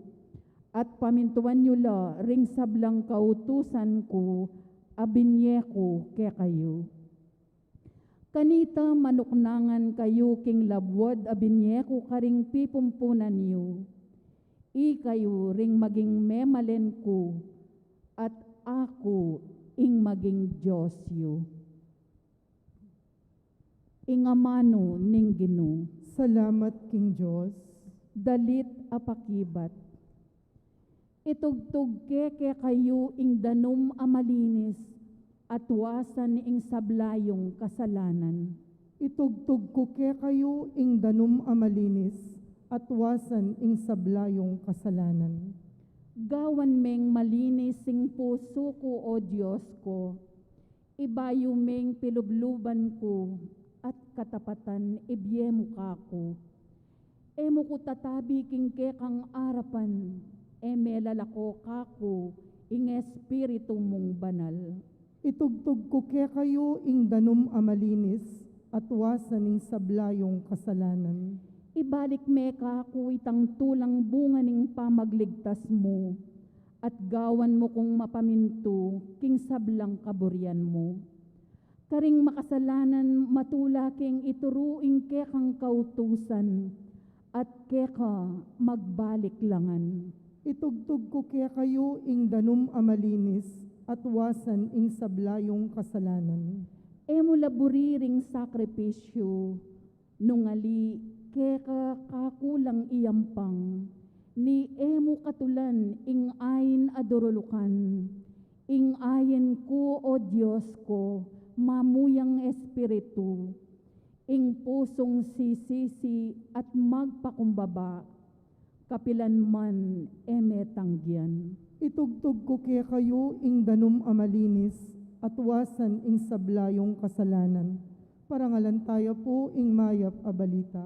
at pamintuan yu la ring sablang kautusan ku a binye ku kekayu. Kanita manuknangan kayu king labuad a binye ku karing pipumpunan yu. Ikayu ring maging memalen ku, at aku ing maging Dios yu. Ing amanu ning Ginu. Salamat king Dios. Dalit a pakibat. Itugtug ke kekayu ing danum a malinis, At wasan ing sabla yung kasalanan. Itugtug ku kekayu ing danum a malinis, at wasan ing sabla yung kasalanan. Gawan meng malinis ing pusu ku, O Dios ku, ibayu meng pilubluban ku, at katapatan ibie mu kaku. E mu ku tatabi king kekang arapan, e me lalako kaku ing Espiritu mung Banal. Itugtug ku kekayu ing danum a malinis, at wasan ing sabla yung kasalanan. Ibalik me kaku itang tulang bunga ning pamagligtas mu, at gawan mu kung mapamintu king sablang kaburian mu. Karing makasalanan matula keng ituru ing kekang kautusan, at keka magbalik langan. Itugtug ku kekayu ing danum a malinis, at wasan ing sabla yung kasalanan. E mu la buri ring sakripisyu, nung ali keka kaku lang iyampang, ni e mu katulan ing ain a durulukan, ing ain ku, O Dios ku, mamuyang Espiritu, ing pusung sisisi at magpakumbaba, kapilan man e me tanggian. Itugtug ku kekayu ing danum a malinis, at wasan ing sabla yung kasalanan. Parangalan taya pu ing mayap a balita.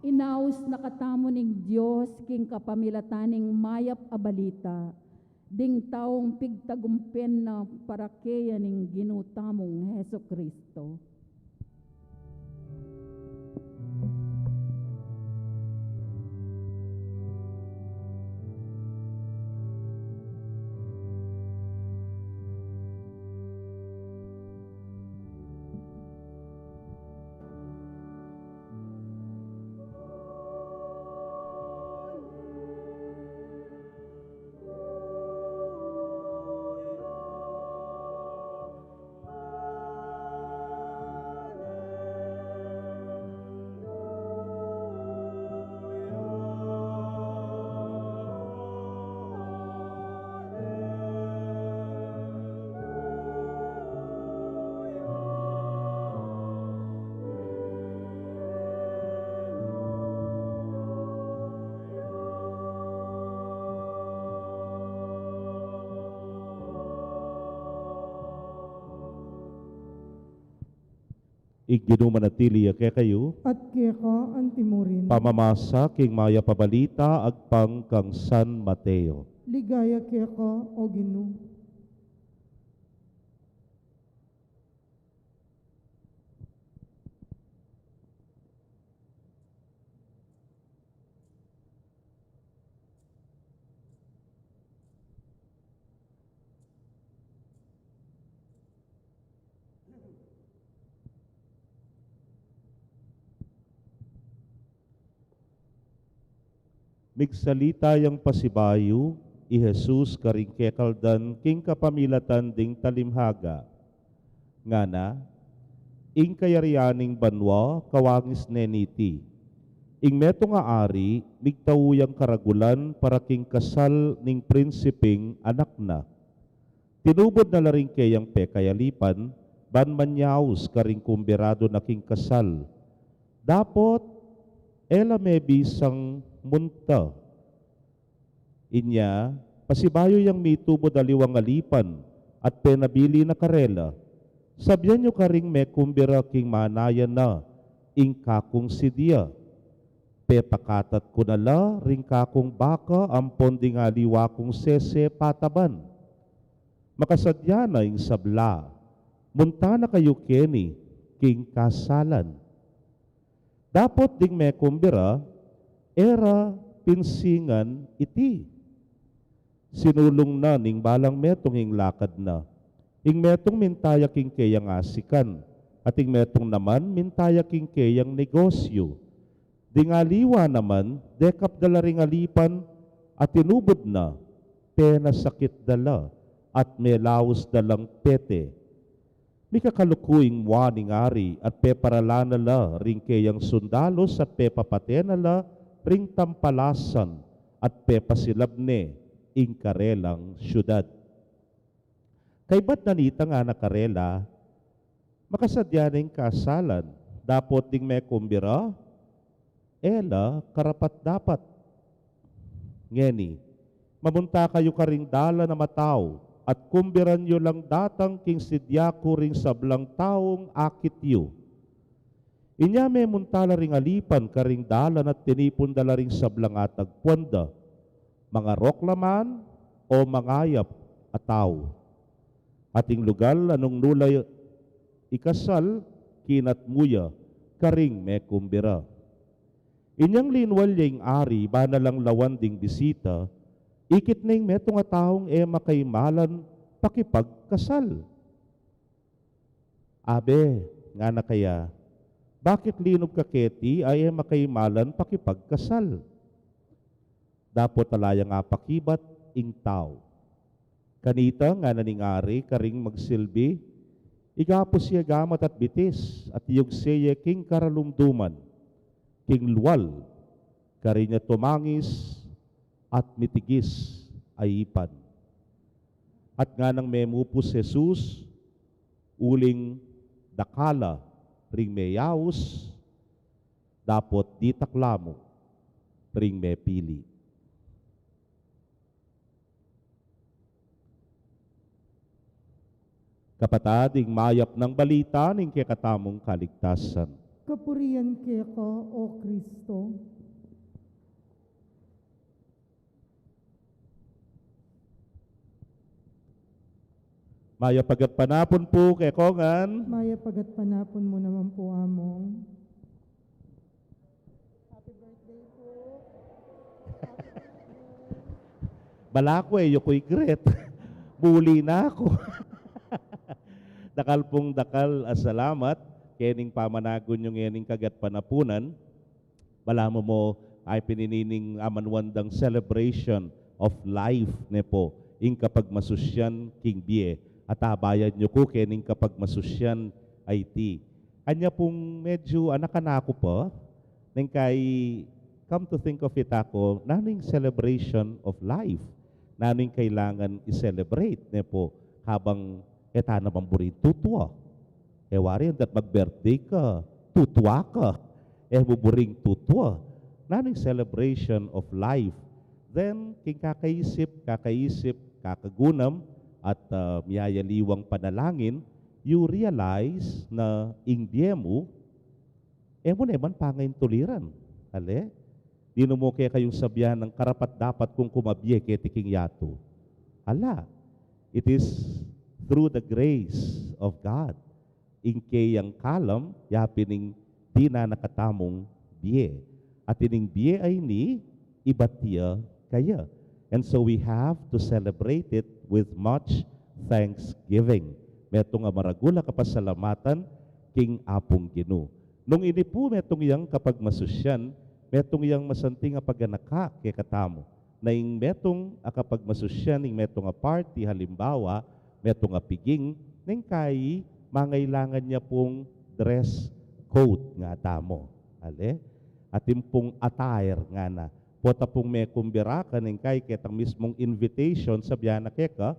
Inaus na katamu ning Dios king kapamilatan ning mayap a balita, ding taung pigtagumpen na para keya ning Ginu tamung Jesucristo. Ing Ginu manatili ya kekayu. At keka anti murin. Pamamasa king mayap a balita agpang kang San Mateo. Ligaya keka, O Ginu. Migsalita yang pasibayu i Jesus karing kekaldan king kapamilatan ding talimhaga. Ngana, ing kayarian ning banua kawangis ne niti. Ing metung a ari migtau yang karagulan para king kasal ning prinsiping anak na. Tinubud na la ring keyang pekayalipan ban manyaus karing kumberadu na king kasal. Dapot e la me bisang munta. Inya, pasibayu yang mitubud aliwang alipan at penabili na karela. Sabyan yu karing mekumbira king manayan na ing kakung sidya. Pepakatat ku na la ring kakung baka ampon ding aliwa kung sese pataban. Makasadya na ing sabla, munta na kayu keni king kasalan. Dapot ding mekumbira, e ra pinsingan iti. Sinulung na ning balang metung ing lakad na. Ing metung minta ya king keyang asikan, at ing metung naman minta ya king keyang negosyu. Ding aliwa naman, dekap da la ring alipan, at inubud na, penasakit da la, at melaus da lang pete. Mikakaluku ing mua ning ari, at peparalan na la ring keyang sundalus, at pepapate na la ring tampalasan, at pepasilab ne ing karelang siudad. Kaybat na nita ngana karela, makasadya na ing kasalan, dapot ding mekumbira, e la karapat-dapat. Ngeni, mamunta kayu karing dalan a matau, at kumbiran yu lang datang king sidya ku ring sablang taung akit yu. Inya memunta la ring alipan karing dalan at tinipun da la ring sablang atagpuan da, mangarok la man o mangayap a tau. At ing lugal a nung nu la ikasal, kinatmu ya karing mekumbira. Inyang linwal ya ing ari, bana lang lawan ding bisita, ikit na ing metung a taung e makaimalan pakipagkasal. Abe, ngana kaya, bakit linub ka keti a e makaimalan pakipagkasal? Dapot ala yang apakibat ing tau. Kanita, ngana ning ari karing magsilbi, igapus ye gamat at bitis, at iyugse ye king karalumduman, king lual, karin ya tumangis at mitigis a ipan. At nganang memupus Jesus, uling dakal la ring meyaus, dapot ditak la mu ring mepili. Kapatad, ing mayap nang balita ning kekatamung kaligtasan. Kapurian keka, O Kristo. Mayap a gatpanapun pu kekongan. Mayap a gatpanapun mu naman pu, Among. Happy birthday po. Balaku e yu ku i-greet. Buli na ku. Dakal pung dakal a salamat kening pamanagun yu ngening kagatpanapunan. Balamu mo, ay pininining amanuan dang celebration of life, ne po, ing kapagmasusyan king bie. At abayan yu ku kening kapagmasusyan a iti. Anya pung medyu anak-anaku pa, neng kai, come to think of it aku, nanu ing celebration of life? Nanu ing kailangan i-celebrate, ne po, habang e ta naman buring tutua? E wari, hanggat mag-birthday ka, tutua ka. E mu buring tutua. Nanu ing celebration of life? Then, king kakaisip, kakaisip, kakagunam, at, ah, miyayaliwang panalangin, you realize na ing bie mu, e mu ne man pangaintuliran. Ale? Di no mu kekayung sabyan nang karapat-dapat kung kumabie keti king yatu. Ala. It is through the grace of God. Ing keyang kalam, yapin ing dinan na katamung bie. At ining bie a ini, ibat ya kaya. And so we have to celebrate it with much thanksgiving. Metung a maragul a kapasalamatan king Apung Ginu. Nung ini pu metung yang kapagmasusyan, metung yang masanting a paganaka kekatamu. Na ing metung a kapagmasusyan, ing metung a party, halimbawa, metung a piging, neng kai mangailangan ya pung dress code ngana tamu. Ale? Atin pung attire ngana. Pota pung mekumbira ka neng kai ketang mismung invitation, sabyan na keka,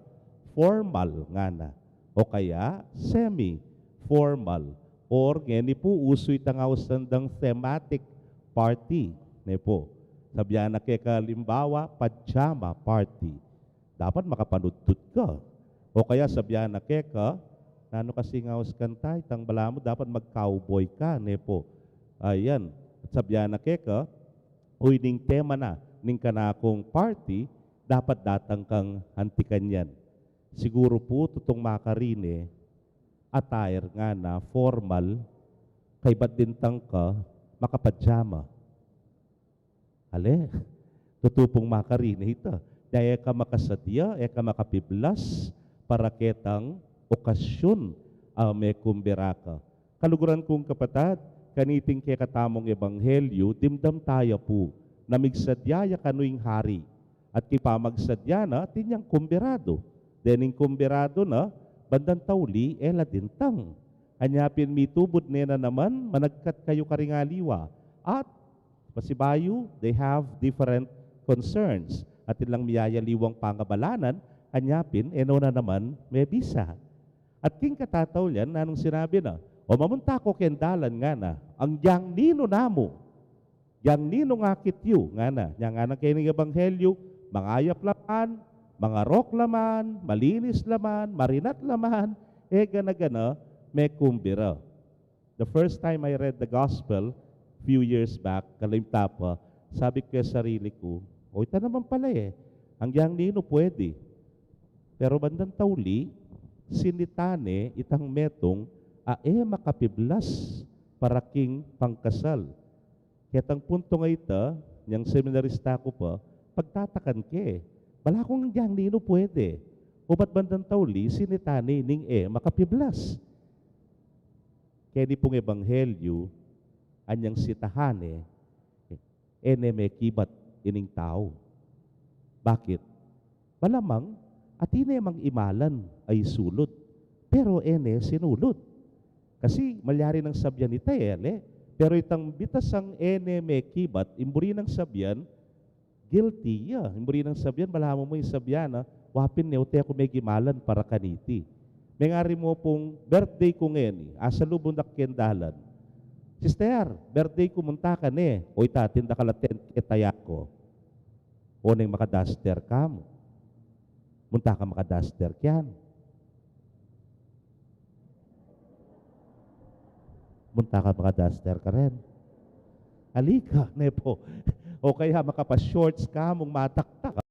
formal ngana. O kaya, semi-formal. Or, ngeni pu, usu itang ausan dang thematic party, ne po. Sabyan na keka, halimbawa, pajama party. Dapat makapanudtud ka. O kaya sabyan na keka, Nanu kasi ing aus kanta, itang balamu dapat mag-cowboy ka, ne pu. Ayan. At sabyan na keka, uy, ning tema na ning kanakung party, dapat datang kang antikan yan. Siguru pu, tutung makarine, attire ngana, formal, kaybat dintang ka makapajama. Ale, tutu pung makarine ita. Nya e ka makasadya, e ka makapiblas para ketang okasyun a mekumbira ka. Kaluguran kung kapatad, kaniting kekatamung ebanghelyu, dimdam taya pu na migsadya ya kanu ing hari. At king pamagsadya na, atin yang kumbiradu. Dening kumbiradu na, bandang tauli, e la dintang. Anya pin mitubud ne na naman, managkat kayu karing aliwa. At pasibayu, they have different concerns. Atin lang miyayaliwang pangabalanan, anya pin, e no na naman mebisa. At king katataulian, nanung sinabi na, "O mamunta ko keng dalan," ngana, "agyang ninu namu, agyang ninung akit yu," ngana. Nya ngana keni ning ebanghelyu, mangayap la man, mangarok la man, malinis la man, marinat la man, e gana-gana mekumbira. The first time I read the gospel, few years back, kalimta pa, sabi ku ya sarili ku, "O, ita naman pala e, agyang ninu pwede." Pero bandang tauli, sinita ne itang metung a e makapiblas para king pangkasal. Ketang puntung a ita, nyang seminarista ku pa, pagtatakan ke. Bala kung agyang ninu pwede. O ba't bandang tauli, sinita ne ining e makapiblas. Keni pung ebanghelyu, anyang sitahan e, e ne mekibat ining tau. Bakit? Malamang, atin ne mang imalan a isulud, pero e ne sinulud. Kasi malyari nang sabyan ita e, ale. Pero itang bitasang e ne mekibat, ing buri nang sabyan, guilty ya. Ing buri nang sabyan, balamu mu ing sabyan na, "Wa pin, ne, o te ku megimalan para kaniti." Mengari mu pung birthday ku ngeni, asalubung da ku keng dalan. "Sister, birthday ku, munta ka ne?" "O, ita, atin da ka la tent ke, taya ku." "O, neng maka-duster ka mu?" "Munta ka maka-duster keni?" "Munta ka maka-duster ka rin?" "Ali ka, ne pu." "O kaya makapa-shorts ka mung mataktak,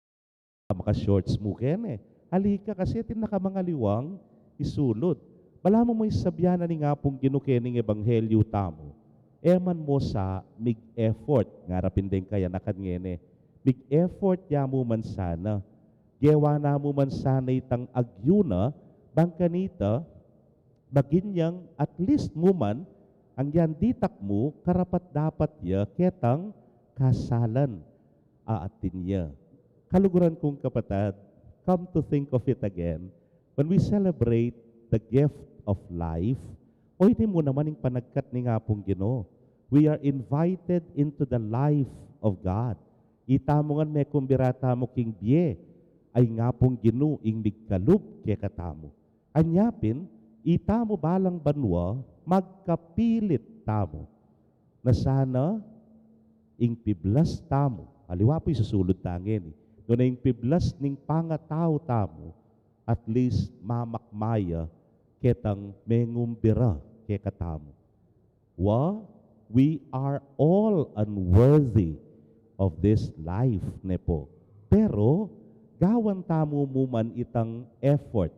maka-shorts mu keni?" "Ali ka, kasi atin na ka mang aliwang isulud." Balamu mu ing sabyan na ning Apung Ginu kening ebanghelyu tamu, "E man mu sa mig-effort," ngara pin deng kayanakan ngeni. "Mig-effort ya mu man sana. Gewa na mu man sana itang agyu na, bang kanita, maging yang at least mu man, agyang ditak mu, karapat-dapat ya ketang kasalan a atin ya." Kaluguran kung kapatad, come to think of it again, when we celebrate the gift of life, o ini mu naman ing panagkat ning Apung Ginu. We are invited into the life of God. Itamu ngan mekumbira tamu king bie a ing Apung Ginu ing migkalub kekatamu. Anya pin, itamu balang banua, magkapilit tamu na sana ing piblas tamu, aliwa pu isusulud ta ngeni, nune ing piblas ning pangatau tamu, at least mamakma ya ketang mengumbira kekatamu. Wa, we are all unworthy of this life, ne pu. Pero gawan tamu mu man itang effort,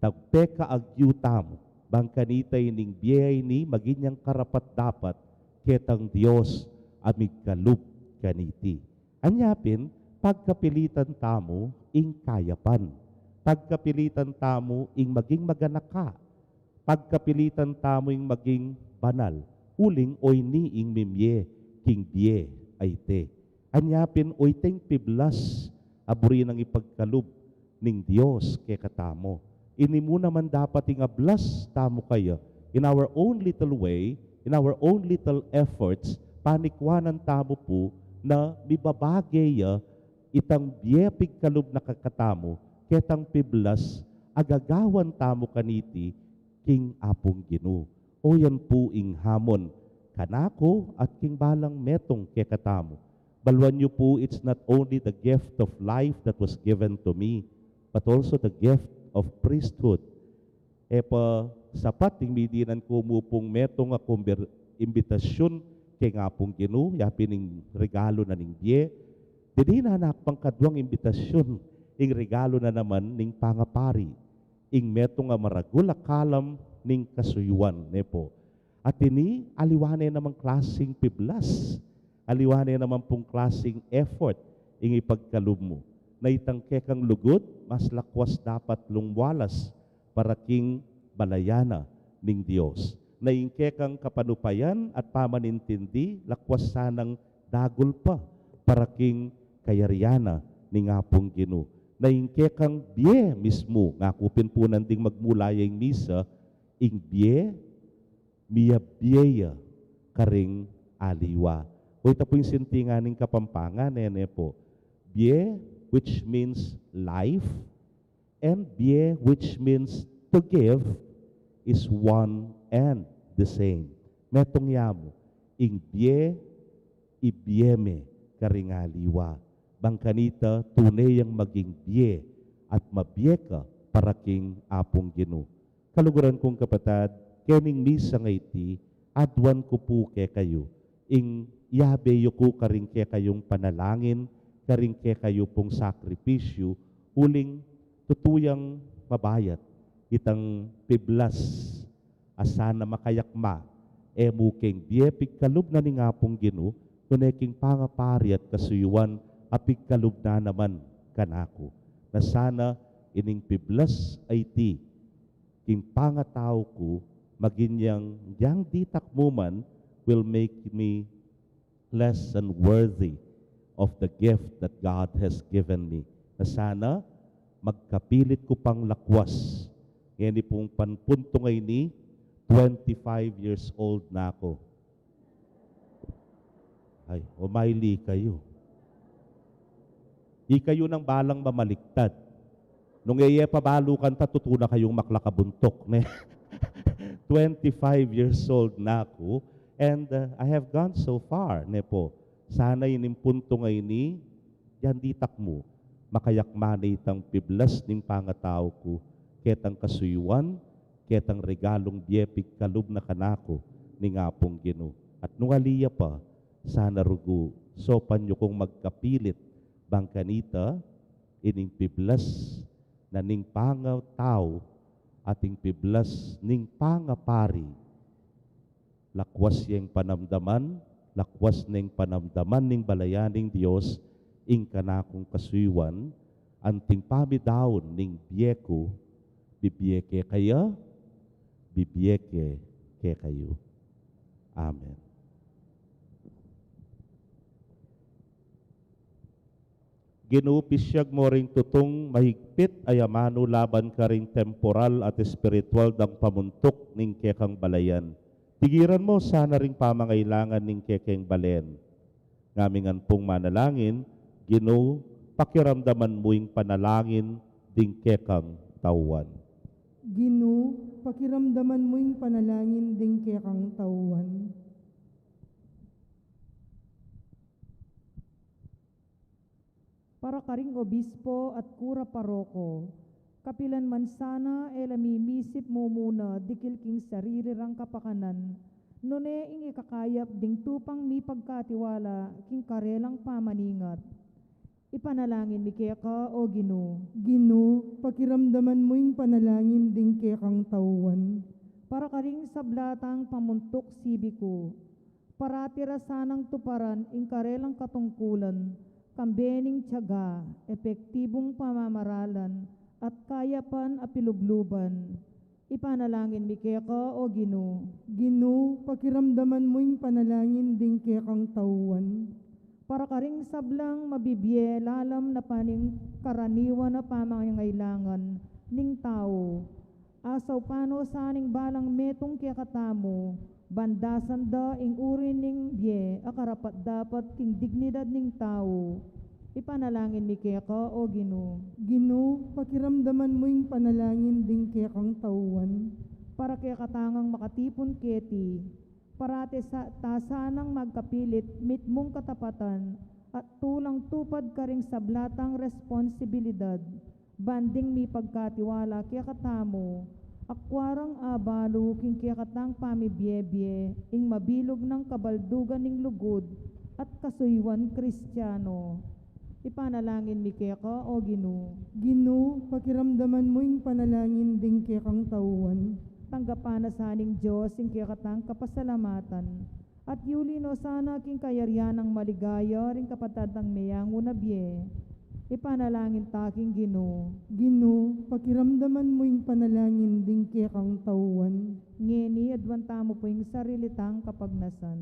tagpekaagyu tamu, bang kanita ining bie a ini maging yang karapat-dapat ketang Dios a migkalub kaniti. Anya pin, pagkapilitan tamu ing kayapan. Pagkapilitan tamu ing maging maganaka. Pagkapilitan tamu ing maging banal. Uling o ini ing mimie king bie a iti. Anya pin, o iting piblas a buri nang ipagkalub ning Dios kekatamu. Ini mu naman dapat ing ablas tamu kaya, in our own little way, in our own little efforts, panikwanan tamu pu na mibabage ya itang bie pigkalub na kekatamu, ketang piblas a gagawan tamu kaniti king Apung Ginu. O yan pu ing hamon kanaku at king balang metung kekatamu. Baluan yu pu, it's not only the gift of life that was given to me, but also the gift of priesthood. E pa sapat ing midinan ku mu pung metung a kumbir-, imbitasyun keng Apung Ginu, yapin ing regalu na ning bie. Dininan ku pang kaduang imbitasyun, ing regalu na naman ning pangapari, ing metung a maragul a kalam ning kasuyuan, ne po. At ini, aliwa ne namang klasing piblas, aliwa ne naman pung klasing effort ing ipagkalub mu. Na itang kekang lugud, mas lakwas dapat lungwalas para king balayan na ning Dios. Na ing kekang kapanupayan at pamanintindi, lakwas sanang dagul pa para king kayarian na ning Apung Ginu. Na ing kekang bie mismu, ngaku pin pu nanding magmula ya ing misa, ing bie, miyabie ya karing aliwa. O, ita pu ing sintingan ning Kapampangan, ne, ne po. Bie, which means life, and bie, which means to give, is one and the same. Metung ya mu, ing bie, ibie me karing aliwa. Bang kanita, tune yang maging bie at mabie ka para king Apung Ginu. Kaluguran kung kapatad, kening misa a iti, aduan ku pu kekayu ing yabe yu ku karing kekayung panalangin, karing kekayu pung sakripisyu, uling tutu yang mabayat itang piblas a sana makayakma, e mu keng bie pigkalub na ning Apung Ginu, nune king pangapari at kasuyuan a pigkalub na naman kanaku. Na sana ining piblas a iti king pangatau ku, maging yang, yang ditak mu man will make me less unworthy of the gift that God has given me. Na sana magkapilit ku pang lakwas. Ngeni pung panpuntung a ini, twenty-five years old na ku. Ay, umayli kayu. Ikayu nang balang mamaliktad. Nung e ye pa balu kanta, tutu na kayung maklakabuntuk, ne? Twenty-five years old na ku, and, uh, I have gone so far, ne po. Sana ining puntung a ini, yang ditak mu, makayakma ne itang piblas ning pangatau ku, ketang kasuyuan, ketang regalung bie pigkalub na kanaku ning Apung Ginu. At nung ali ya pa, sana rugu, saupan yu kung magkapilit, bang kanita, ining piblas na ning pangatau at ing piblas ning pangapari, lakwas ya ing panamdaman, lakwas ne ing panamdaman ning balayan ning Dios, ing kanakung kasuyuan, anting pamidaun ning bie ku, bibie kekaya, bibie ke kekayu. Amen. Ginu, pisyag mu ring tutung mahigpit a amanu laban karing temporal at espiritual dang pamuntuk ning kekang balayan. Tigiran mu sana ring pamangailangan ning kekeng balen. Ngamingan pung manalangin, Ginu, pakiramdaman mu ing panalangin ding kekang tauan. Ginu, pakiramdaman mu ing panalangin ding kekang tauan. Para karing obispo at kura paroko, kapilan man sana e la mimisip mumuna dikil king sarili rang kapakanan, nune ing ikakayap ding tupang mipagkatiwala king karelang pamaningat. Ipanalangin mi keka, O Ginu. Ginu, pakiramdaman mu ing panalangin ding kekang tauan. Para karing sabla tang pamuntuk sibiku, parati ra sanang tuparan ing karelang katungkulan, kambe ning tiyaga, epektibung pamamaralan, at kayapan a pilubluban. Ipanalangin mi keka, O Ginu. Ginu, pakiramdaman mu ing panalangin ding kekang tauan. Para karing sablang mabibie lalam na paningkaraniwan a pamangailangan ning tau, asaupan no sana ing balang metung kekatamu, ban dasan da ing uri ning bie a karapat-dapat king dignidad ning tau. Ipanalangin mi keka, O Ginu. Ginu, pakiramdaman mu ing panalangin ding kekang tauan. Para kekatang makatipun keti, parati sa-, ta sanang magkapilit mitmung katapatan at tulang tupad karing sabla tang responsibilidad, ban ding mipagkatiwala kekatamu, Akua rang abalu king kekatang pamibiebie ing mabilug nang kabaldugan ning lugud at kasuyuan Kristiano. Ipanalangin mi keka, O Ginu. Ginu, pakiramdaman mu ing panalangin ding kekang tauan. Tanggapan na sa ning Dios ing kekatang kapasalamatan, at yuli no sana king kayarian nang maligaya ring kapatad tang meyangu na bie. Ipanalangin ta king Ginu. Ginu, pakiramdaman mu ing panalangin ding kekang tauan. Ngeni, aduan tamu pu ing sarili tang kapagnasan.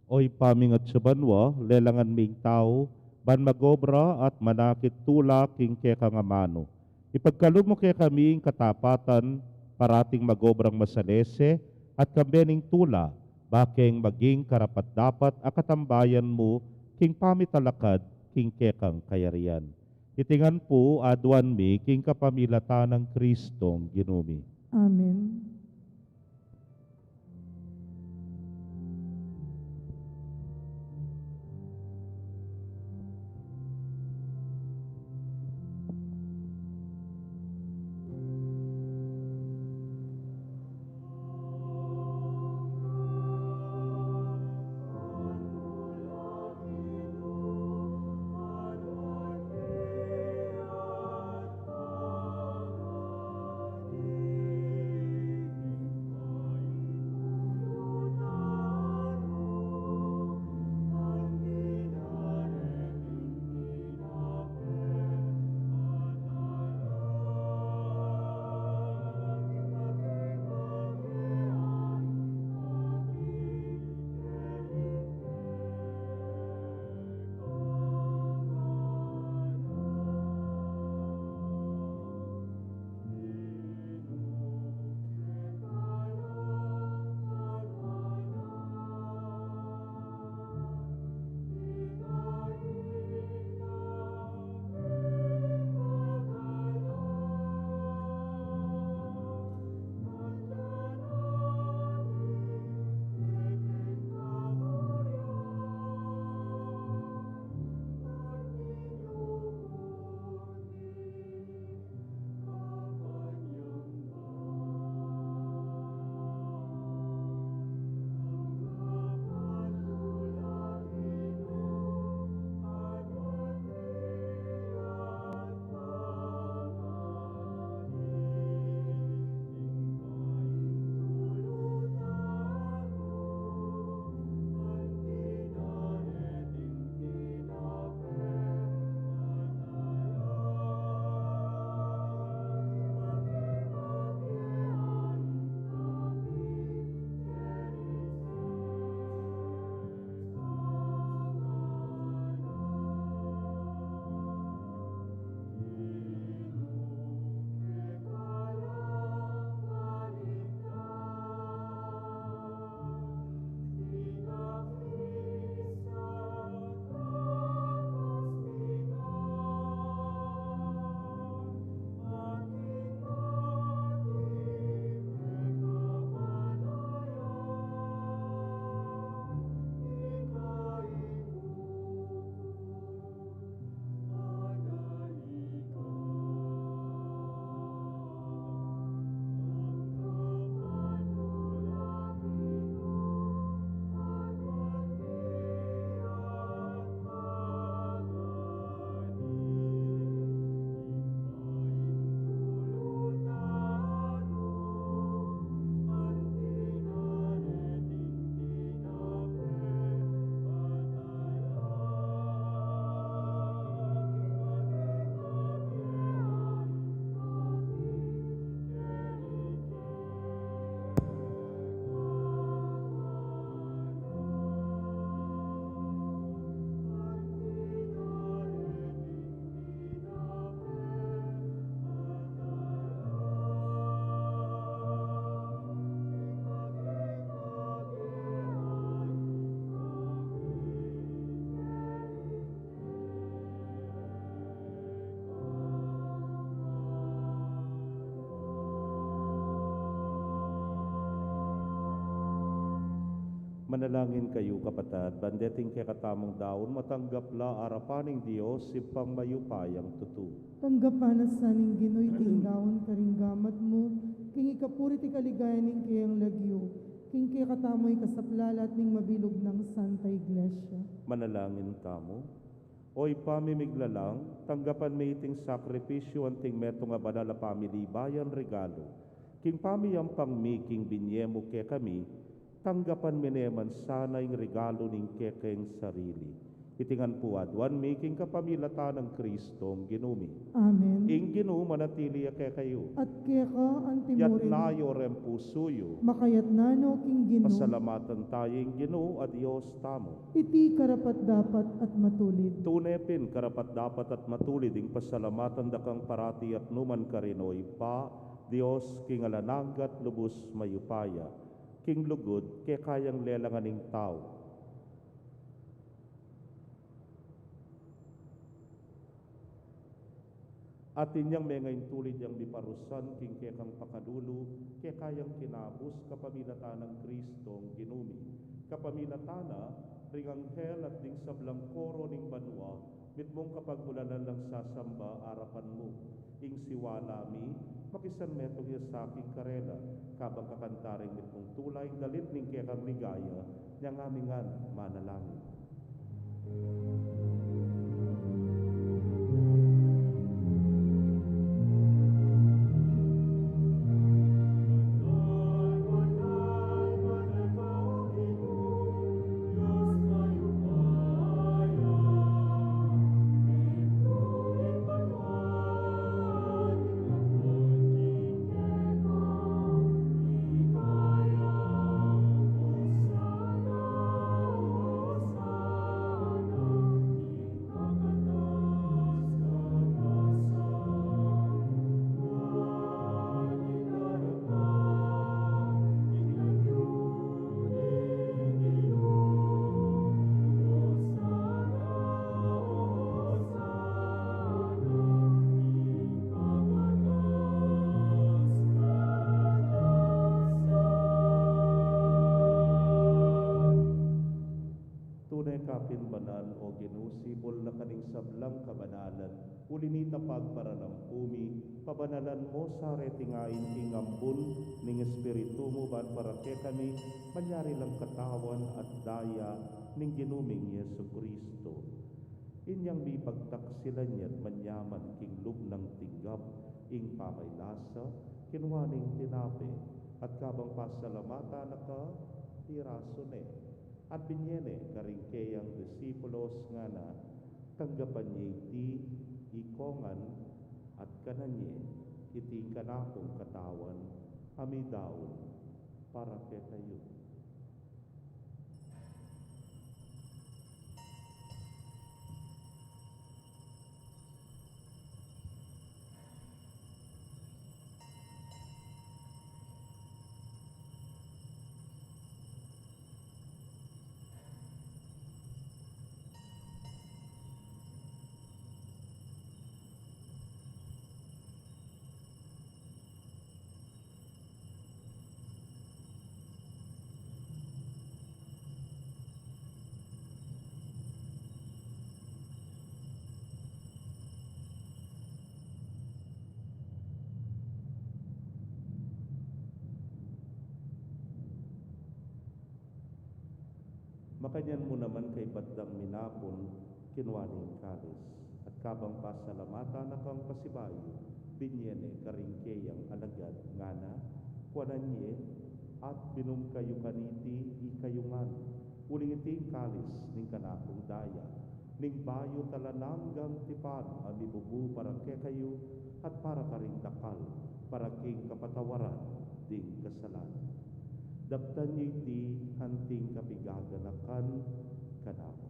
O Ibpa ming atsu banua, lelangan ming tau ban magobra at manakit tula king kekang amanu. Ipagkalub mu kekami ing katapatan, parating magobrang masalese at kambe ning tula, bakeng maging karapat-dapat a katambayan mu king pamitalakad king kekang kayarian. Iti ngan pu aduan mi king kapamilatan nang Kristong Ginu mi. Amen. Manalangin kayu, kapatad, ban deting kekatamung daun matanggap la arapan ning Dios, Ibpang mayupayang tutu. Tanggapan na sa ning Ginu iting daun karing gamat mu, king ikapuri at ikaligaya ning keyang lagyu, king kekatamu ikasaplala at ning mabilug nang Santa Iglesia. Manalangin tamu. O Ibpa mi miglalang, tanggapan mi iting sakripisyu anting metung a banal a pamilibayan regalu. King pamiyampang mi king binye mu kekami, tanggapan mi ne man sana ing regalu ning kekeng sarili. Iti ngan pu aduan mi king kapamilatan nang Kristong Ginu mi. Amen. Ing Ginu manatili ya kekayu. At keka antimurin. Yatna yu reng pusu yu. Makayatna no king Ginu. Pasalamatan tayu ing Ginu a Dios tamu. Iti karapat-dapat at matulid. Tune pin karapat-dapat at matulid ing pasalamatan da kang parati at nukarin man, o Ibpa, Dios king alang angga at lubus mayupaya, king lugud keka yang lelangan ing tau. At inyang menga ing tulid yang miparusan king kekang pakalulu, keka yang kinabus kapamilatan nang Kristong Ginu mi. Kapamilatan na, ring anghel at ding sablang koro ning banua, mitmung kapagmulalan lang sasamba arapan mu. Ing siwala mi, makisan metung ya sa king karela, kabang kakanta ring mitmung tula ing dalit ning kekang ligaya, nyang ami ngan manalangin. Tune ka pin banal, o Ginu, sibul na ka ning sablang kabanalan. Uli nita pagparalampu mi, pabanalan mo sa reting ain king ambun ning Espiritu mu, ban para kekami manyari lang katawan at daya ning Ginu ming Jesucristo. Inyang mipagtaksilan ya at manyaman king lub nang tinggap ing pamaylasa, kinua ne ing tinape, at kabang pasalamatan na ka, pirasu ne, at binye ne karing keyang disipulos, ngana: Tanggapan ye iti ikong ngan, at kanan ye, iti ing kanakung katawan, a midaun para kekayu. Makanyan mu naman kaibat dang minapun, kinua ne ing kalis, at kabang pasalamatan na kang pasibayu, binye ne karing keyang alagad, ngana: Kuanan ye, at minum kayu kaniti ikayu ngan, uling iti ing kalis ning kanakung daya, ning bayu at alang anggang tipan, a mibubu para kekayu at para karing dakal, para king kapatawaran ding kasalanan. Daptan ye iti anting kapigaganakan kanaku.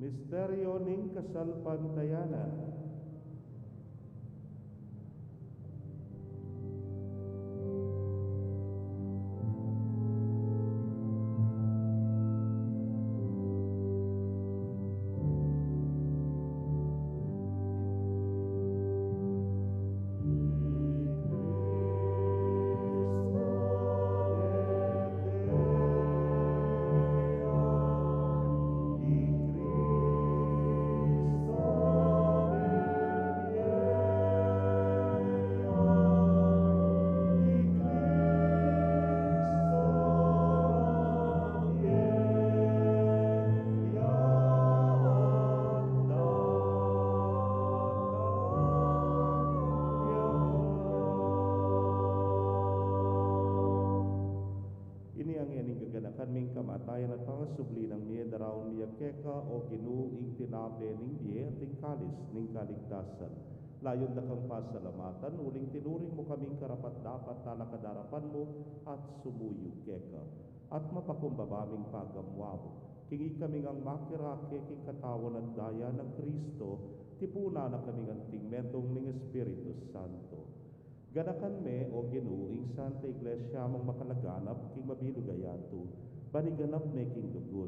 Misteryo ning kasalpantayanan. Ini ngeni ing gaganakan mi king kamatayan at pangasubli nang mie, daraun mi ya keka, o Ginu, ing tinape ning bie at ing kalis ning kaligtasan. Layun da kang pasalamatan, uling tinuring mu kaming karapat-dapat talakad king arapan mu at sumuyu keka. At mapakumbaba ming pagamuan mu, king ikami ngang makirake king katawan at daya nang Kristo, tipunan na kaming anting metung ning Espiritu Santo. Ganakan me, o Ginu, ing Santa Iglesia mung makalaganap king mabilug a yatu, ban iganap me king lugud.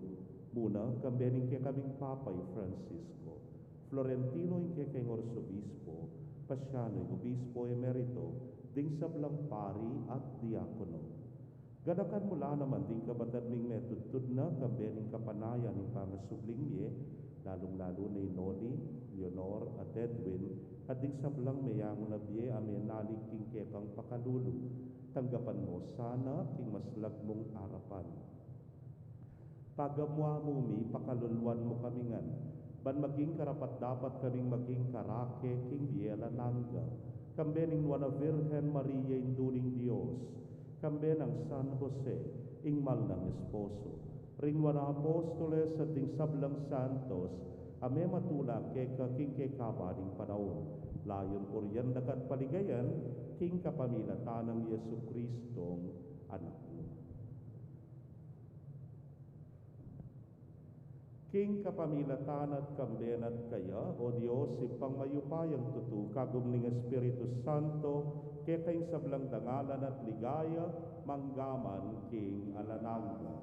Muna, kambe ning kekaming Papa i Francisco, Florentino ing kekeng Arsobispo, Paciano ing Obispo Emerito, ding sablang pari at diakono. Ganakan mu la naman ding kapatad ming metudtud na, kambe ning kapanayan ning pangasubling mie, lalung-lalu na i Noli, Leonor, at Edwin, at ding sablang meyangu na bie a menalig king kekang pakalulu. Tanggapan mu sana king maslag mung arapan. Pagamuan mu mi, pakaluluan mu kami ngan, ban maging karapat-dapat kaming maging karake king bie alang angga, kambe ning Nuan a Virgen Maria, Indu ning Dios, kambe nang San Jose, ing mal nang esposo, ring Nuan a Apostoles at ding sablang santos a mematula keka king kekaban ning panaun, layun purian daka at paligayan king kapamilatan nang Jesucristong Anak mu. King kapamilatan na at kambe na at kaya, O Dios, Ibpang mayupayang tutu, kagum ning Espiritu Santo, keka ing sablang dangalan at ligaya, mangga man king alang angga.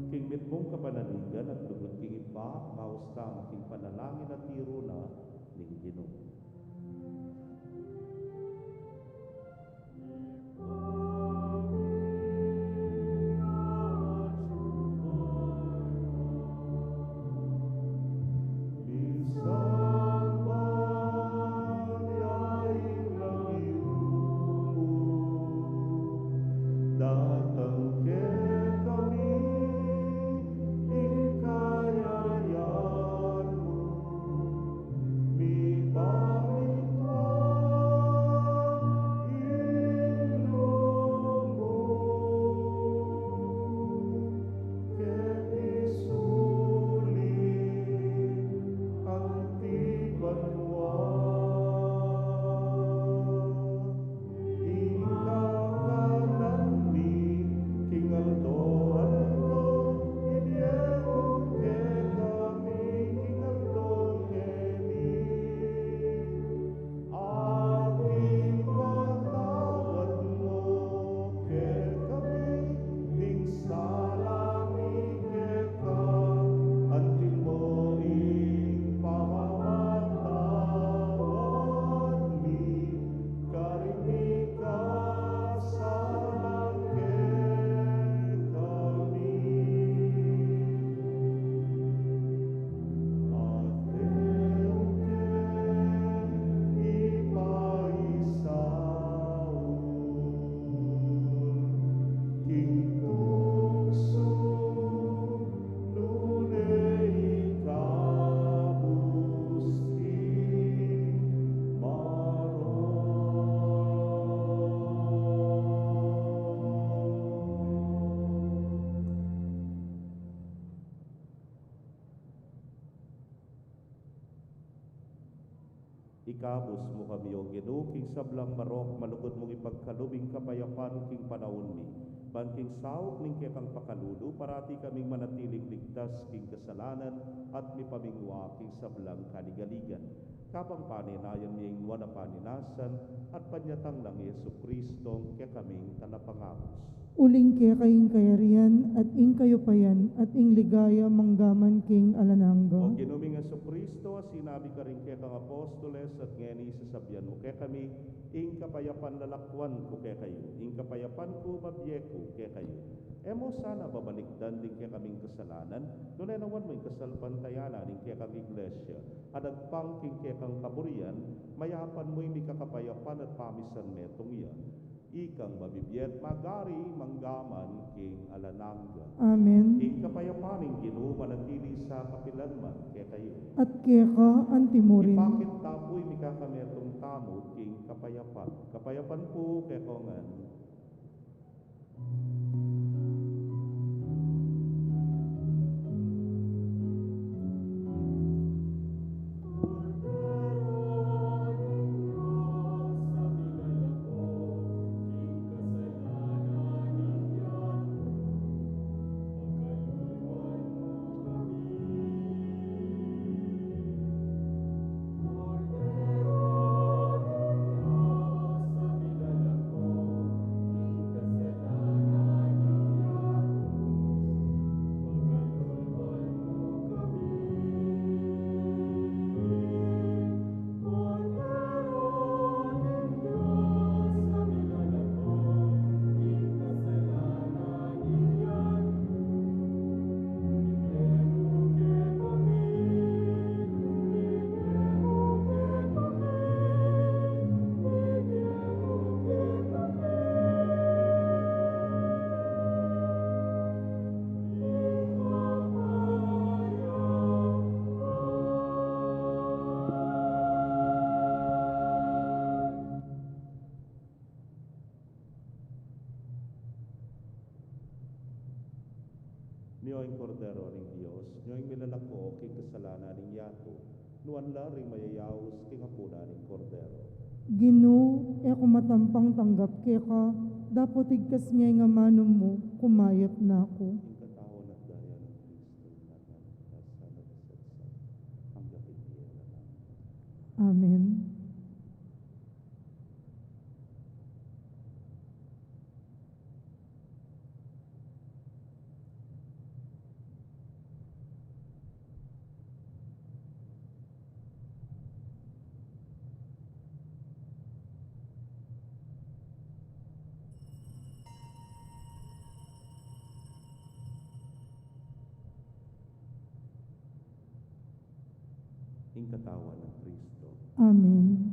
King mitmung kapanaligan at lugud king Ibpa, maus tamu king panalangin a tiru na ning Ginu. Datang kekami ing kayarian mu, mipa Ikabus mu kami, O Ginu, king sablang marok, malugud mung ipagkalub ing kapayapan king panaun mi. Ban king saup ning kekang pakalulu, parati kaming manatiling ligtas king kasalanan at mipamingwa king sablang kaligaligan. Kabang panenayan mi ing nuan a panenasan at panyatang nang Jesucristo, kekaming talapangabus. Uling keka ing kayarian, at ing kayupayan, at ing ligaya, manggaman king alang angga. O Ginu ming Jesucristo, a sinabi karing kekang apostoles, at ngeni sasabian mu kekami, ing kapayapan lalakwan ku kekayu, ing kapayapan ku babie ku kekayu. E mu sana babalikdan ding kekaming kasalanan, nune nawan mu ing kasalpantayanan ning kekang iglesia, a dagpang king kekang kaburian, mayapan mu ing mikakapayapan at pamisan metung ya. Ikang mabibie at magari manggaman king alang angga. Amen. Ing kapayapan ning Ginu manatili sa kapilan man kekayu. At keka antimurin. Ipakit ta pu ing mikakametung tamu king kapayapan. Kapayapan pu kekongan. Nyo ing Kordero ning Dios, nyo ing milalako king kasalanan ning yatu, nuan la ring mayayaus king apunan ning Kordero. Ginu, e ku matampang tanggap keka, dapot igkas me ing amanum mu, kumayap na ku. Ing katawan at daya nang Kristo, ing anak nang Kristo, sana at sa angga king alang angga. Amen. Ing katawan nang Kristo. Amen.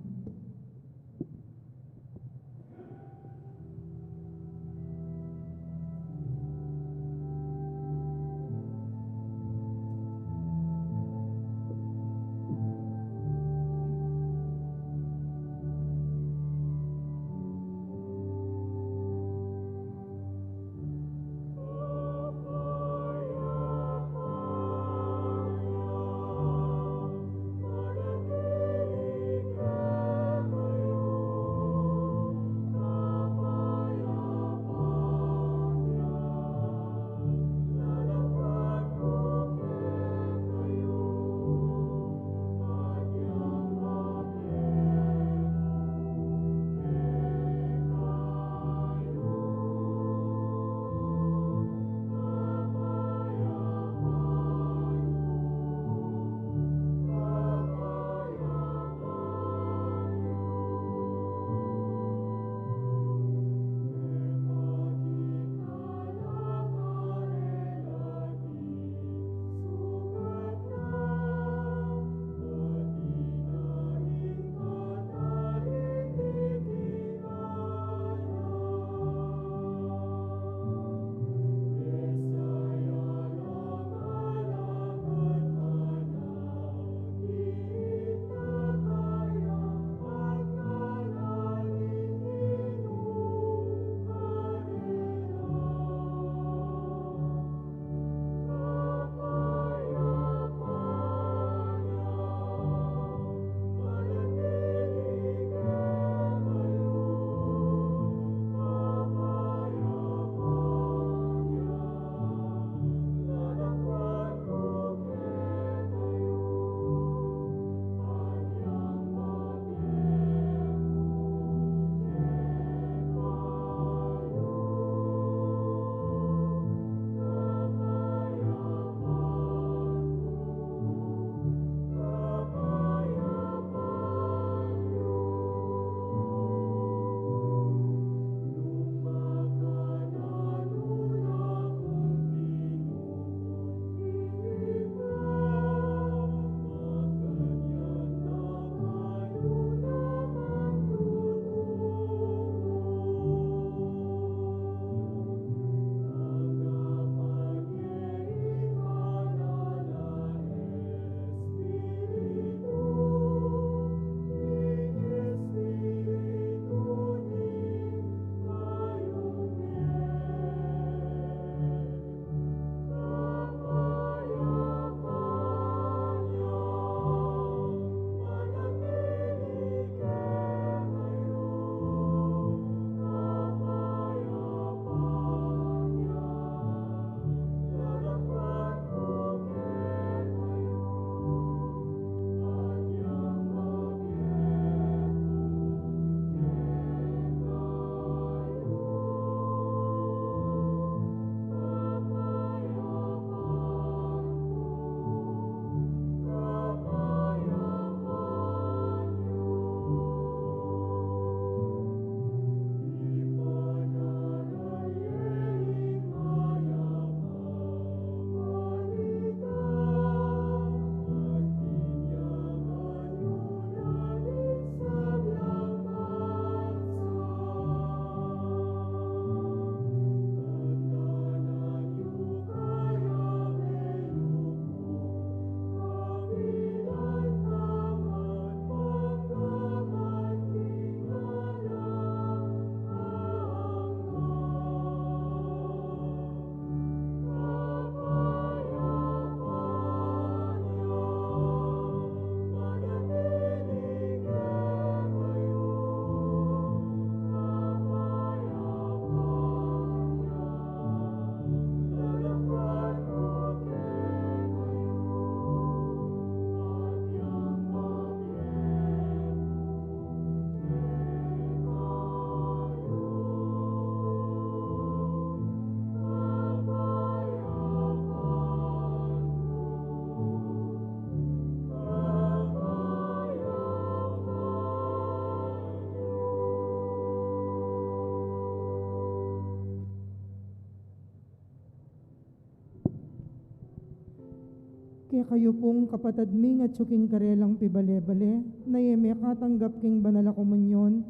Kayu pung kapatad ming atyu king karelang pibale-bale, na e mekatanggap king banal a komunyon,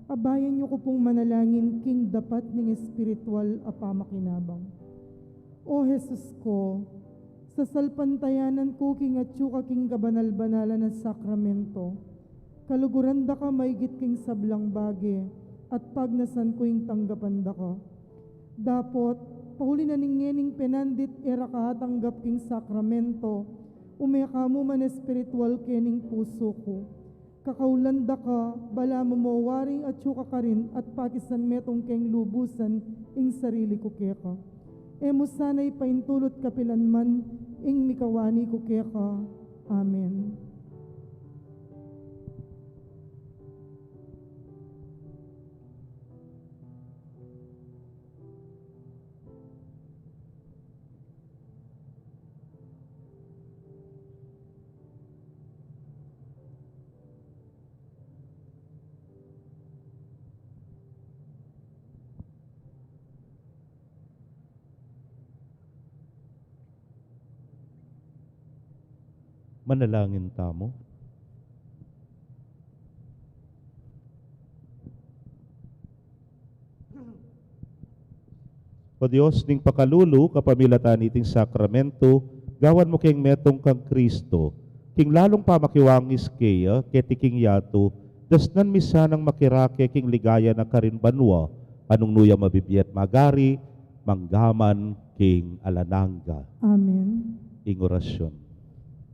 abayan yu ku pung manalangin king dapat ning espiritual a pamakinabang. O Jesus ko, sasalpantayanan ku king atyu ka king kabanal-banalan a sakramento. Kaluguran da ka maigit king sablang bage, at pagnasan ku ing tanggapan da ka. Dapot, pauli na ning ngening penandit e ra ka atanggap king sakramento, ume ka mu man espiritual kening pusu ku. Kakaulan da ka, balamu mo waring atyu ka karin at pakisan metung keng lubusan ing sarili ku keka. E mu sana ipaintulut kapilan man ing mikawani ku keka. Amen. Manalangin tamu. O Dios ning pakalulu, kapamilatan niting sakramento, gawan mu keng metung kang Kristo, king lalung pamakiwangis keya keti king yatu, dasnan mi sanang makirake king ligaya na karin banua, a nung nu ya mabibie at magari, mangga man king alang angga. Amen. Ing orasyon.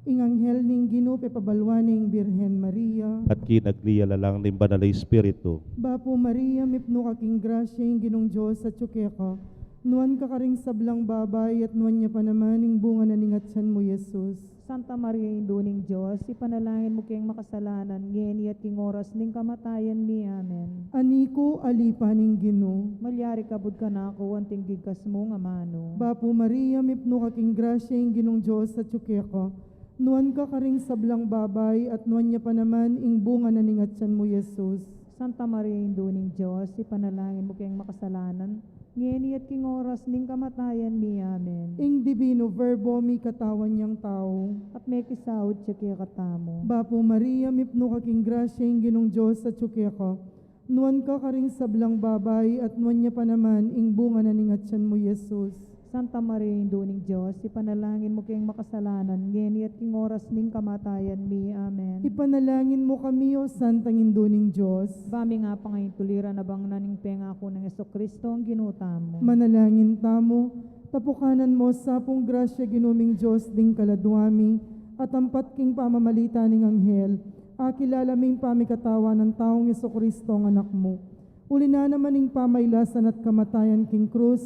Ing anghel ning Ginu pepabalwan ne ing Birhen Maria. At kinagli ya la lang ning Banal a Espiritu. Bapu Maria, mipnu ka king grasya, ing Ginung Dios atyu keka. Nuan ka karing sablang babai, at nuan ya pa naman ing bunga na ning atian mu, Jesus. Santa Maria, Indu ning Dios, ipanalangin mu keng makasalanan, ngeni at king oras ning kamatayan mi. Amen. Ani ku, ali pa ning Ginu. Malyari kabud kanaku anting gigkas mung amanu. Bapu Maria, mipnu ka king grasya, ing Ginung Dios atyu keka. Nuan ka karing sablang babai, at nuan ya pa naman ing bunga na ning atian mu, Jesus. Santa Maria, Indu ning Dios, ipanalangin mu keng makasalanan, ngeni at king oras ning kamatayan mi. Amen. Ing Divino Verbo mikatawan yang tau. At mekisaud ya kekatamu. Bapu Maria, mipnu ka king grasya, ing Ginung Dios atyu keka. Nuan ka karing sablang babai, at nuan ya pa naman ing bunga na ning atian mu, Jesus. Santa Maria, Indu ning Dios, ipanalangin mu keng makasalanan, ngeni at king oras ning kamatayan mi. Amen. Ipanalangin mu kami, O Santang Indu ning Dios. Ba mi nga pangaintuliran abang na ning pengaku nang Jesucristo, ang Ginu tamu. Manalangin tamu. Tapukanan mo sa pung grasya, Ginu ming Dios, ding kaladua mi, at ampat king pamamalita ning anghel, akilala ming pamikatawan nang taung Jesucristo, ang Anak mu. Uli na naman ning pamailasan at kamatayan king krus,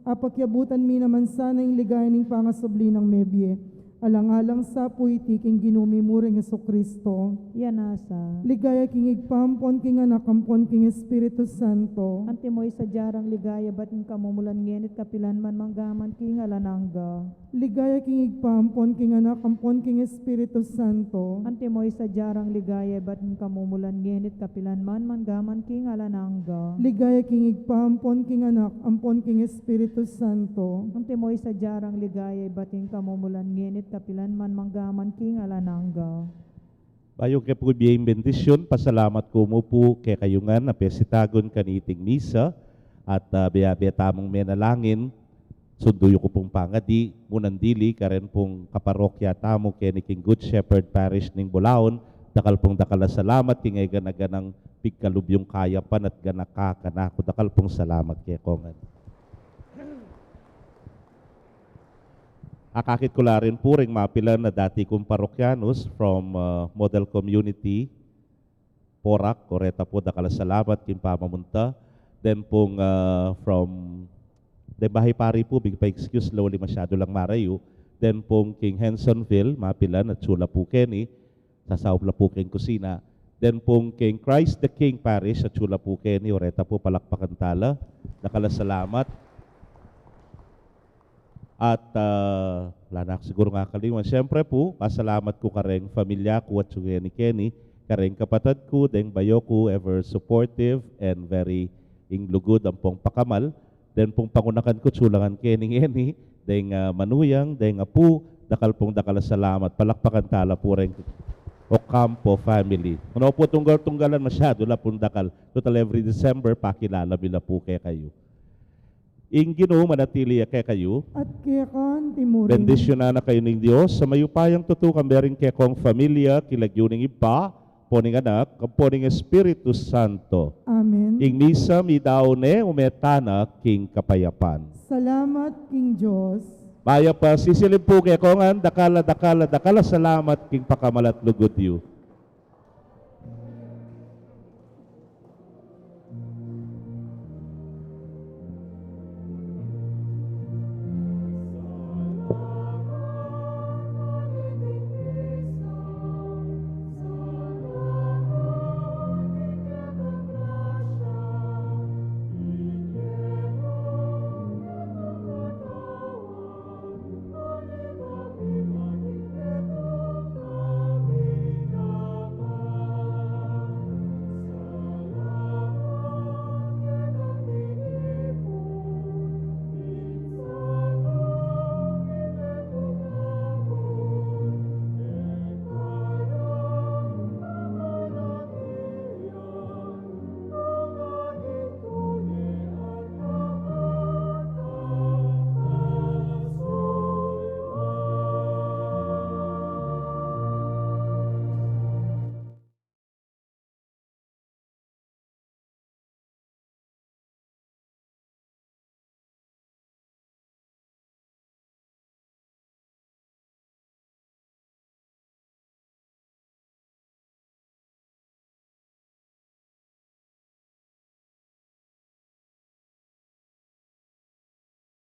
apakyabutan mi naman sana ing ligaya ning pangasubli nang mebie. Alang-alang sa pu iti king Ginu mi mu ring Jesucristo. Iya na sa. Ligaya king Ibpa ampon king Anak ampon king Espiritu Santo. Antimo ing sadya rang ligaya ibat king kamumulan, ngeni at kapilan man, mangga man king alang angga. Ligaya king Ibpa ampon king Anak ampon king Espiritu Santo. Antimo ing sadya rang ligaya ibat king kamumulan, ngeni at kapilan man, mangga man king alang angga. Ligaya king Ibpa ampon king Anak ampon king Espiritu Santo. Antimo ing sadya rang ligaya ibat king kamumulan, ngeni at kapilan man, mangga man king alang angga. Bayu ke pu ibie ing bendisyun, pasalamat ku mu pu kekayu ngan a pesitagun kaniting misa, at, ah, bie-bie tamung menalangin, sundu yu ku pung pangadi, munang dili, karen pung kaparokya tamu keni king Good Shepherd Parish ning Bulaon, dakal pung dakal a salamat king e gana-ganang pigkalub yung kayapan at ganaka kanaku, dakal pung salamat kekongan. Akakit ku la rin pu ring mapilan a dati kung parokyanus from, uh, Model Community, Porac, o reta pu, dakal a salamat king pamamunta. Then pung, uh, from, then bahay pari pu, bigyan pa excuse la uli masyadu lang marayu. Then pung king Hensonville, mapilan, atsu la pu keni, sasaup la pu keng kusina. Then pung king Christ the King Parish, atsu la pu keni, o reta pu, palakpakan tala. Dakal a salamat. At, ah, wala na ku siguru ngan akalinguan. Siyempre pu, pasalamat ku kareng familia ku atsu keni, keni, kareng kapatad ku, deng bayo ku, ever supportive and very ing lugud ampong pakamal. Then pung pangunakan ku, atsu la ngan keni ngeni, deng, ah, manuyang, deng apu, Dakal pung dakal a salamat. Palakpakan tala pu reng Ocampo family. Kanu pu tunggal-tunggalan, masyadu la pung dakal. Total, every December, pakilala mi la pu kekayu. Ing Ginu manatili ya kekayu. At keka naman murin. Bendisyunan na kayu ning Dios a mayupayang tutukan, bering kekong familia, king lagyu ning Ibpa, ampo ning Anak, ampo ning Espiritu Santo. Amen. Ing misa meyari ne, ume tana king kapayapan. Salamat king Dios. Mayap a sisilib pu kekong ngan, dakal a, dakal a, dakal a salamat king pakamalas a lugud yu.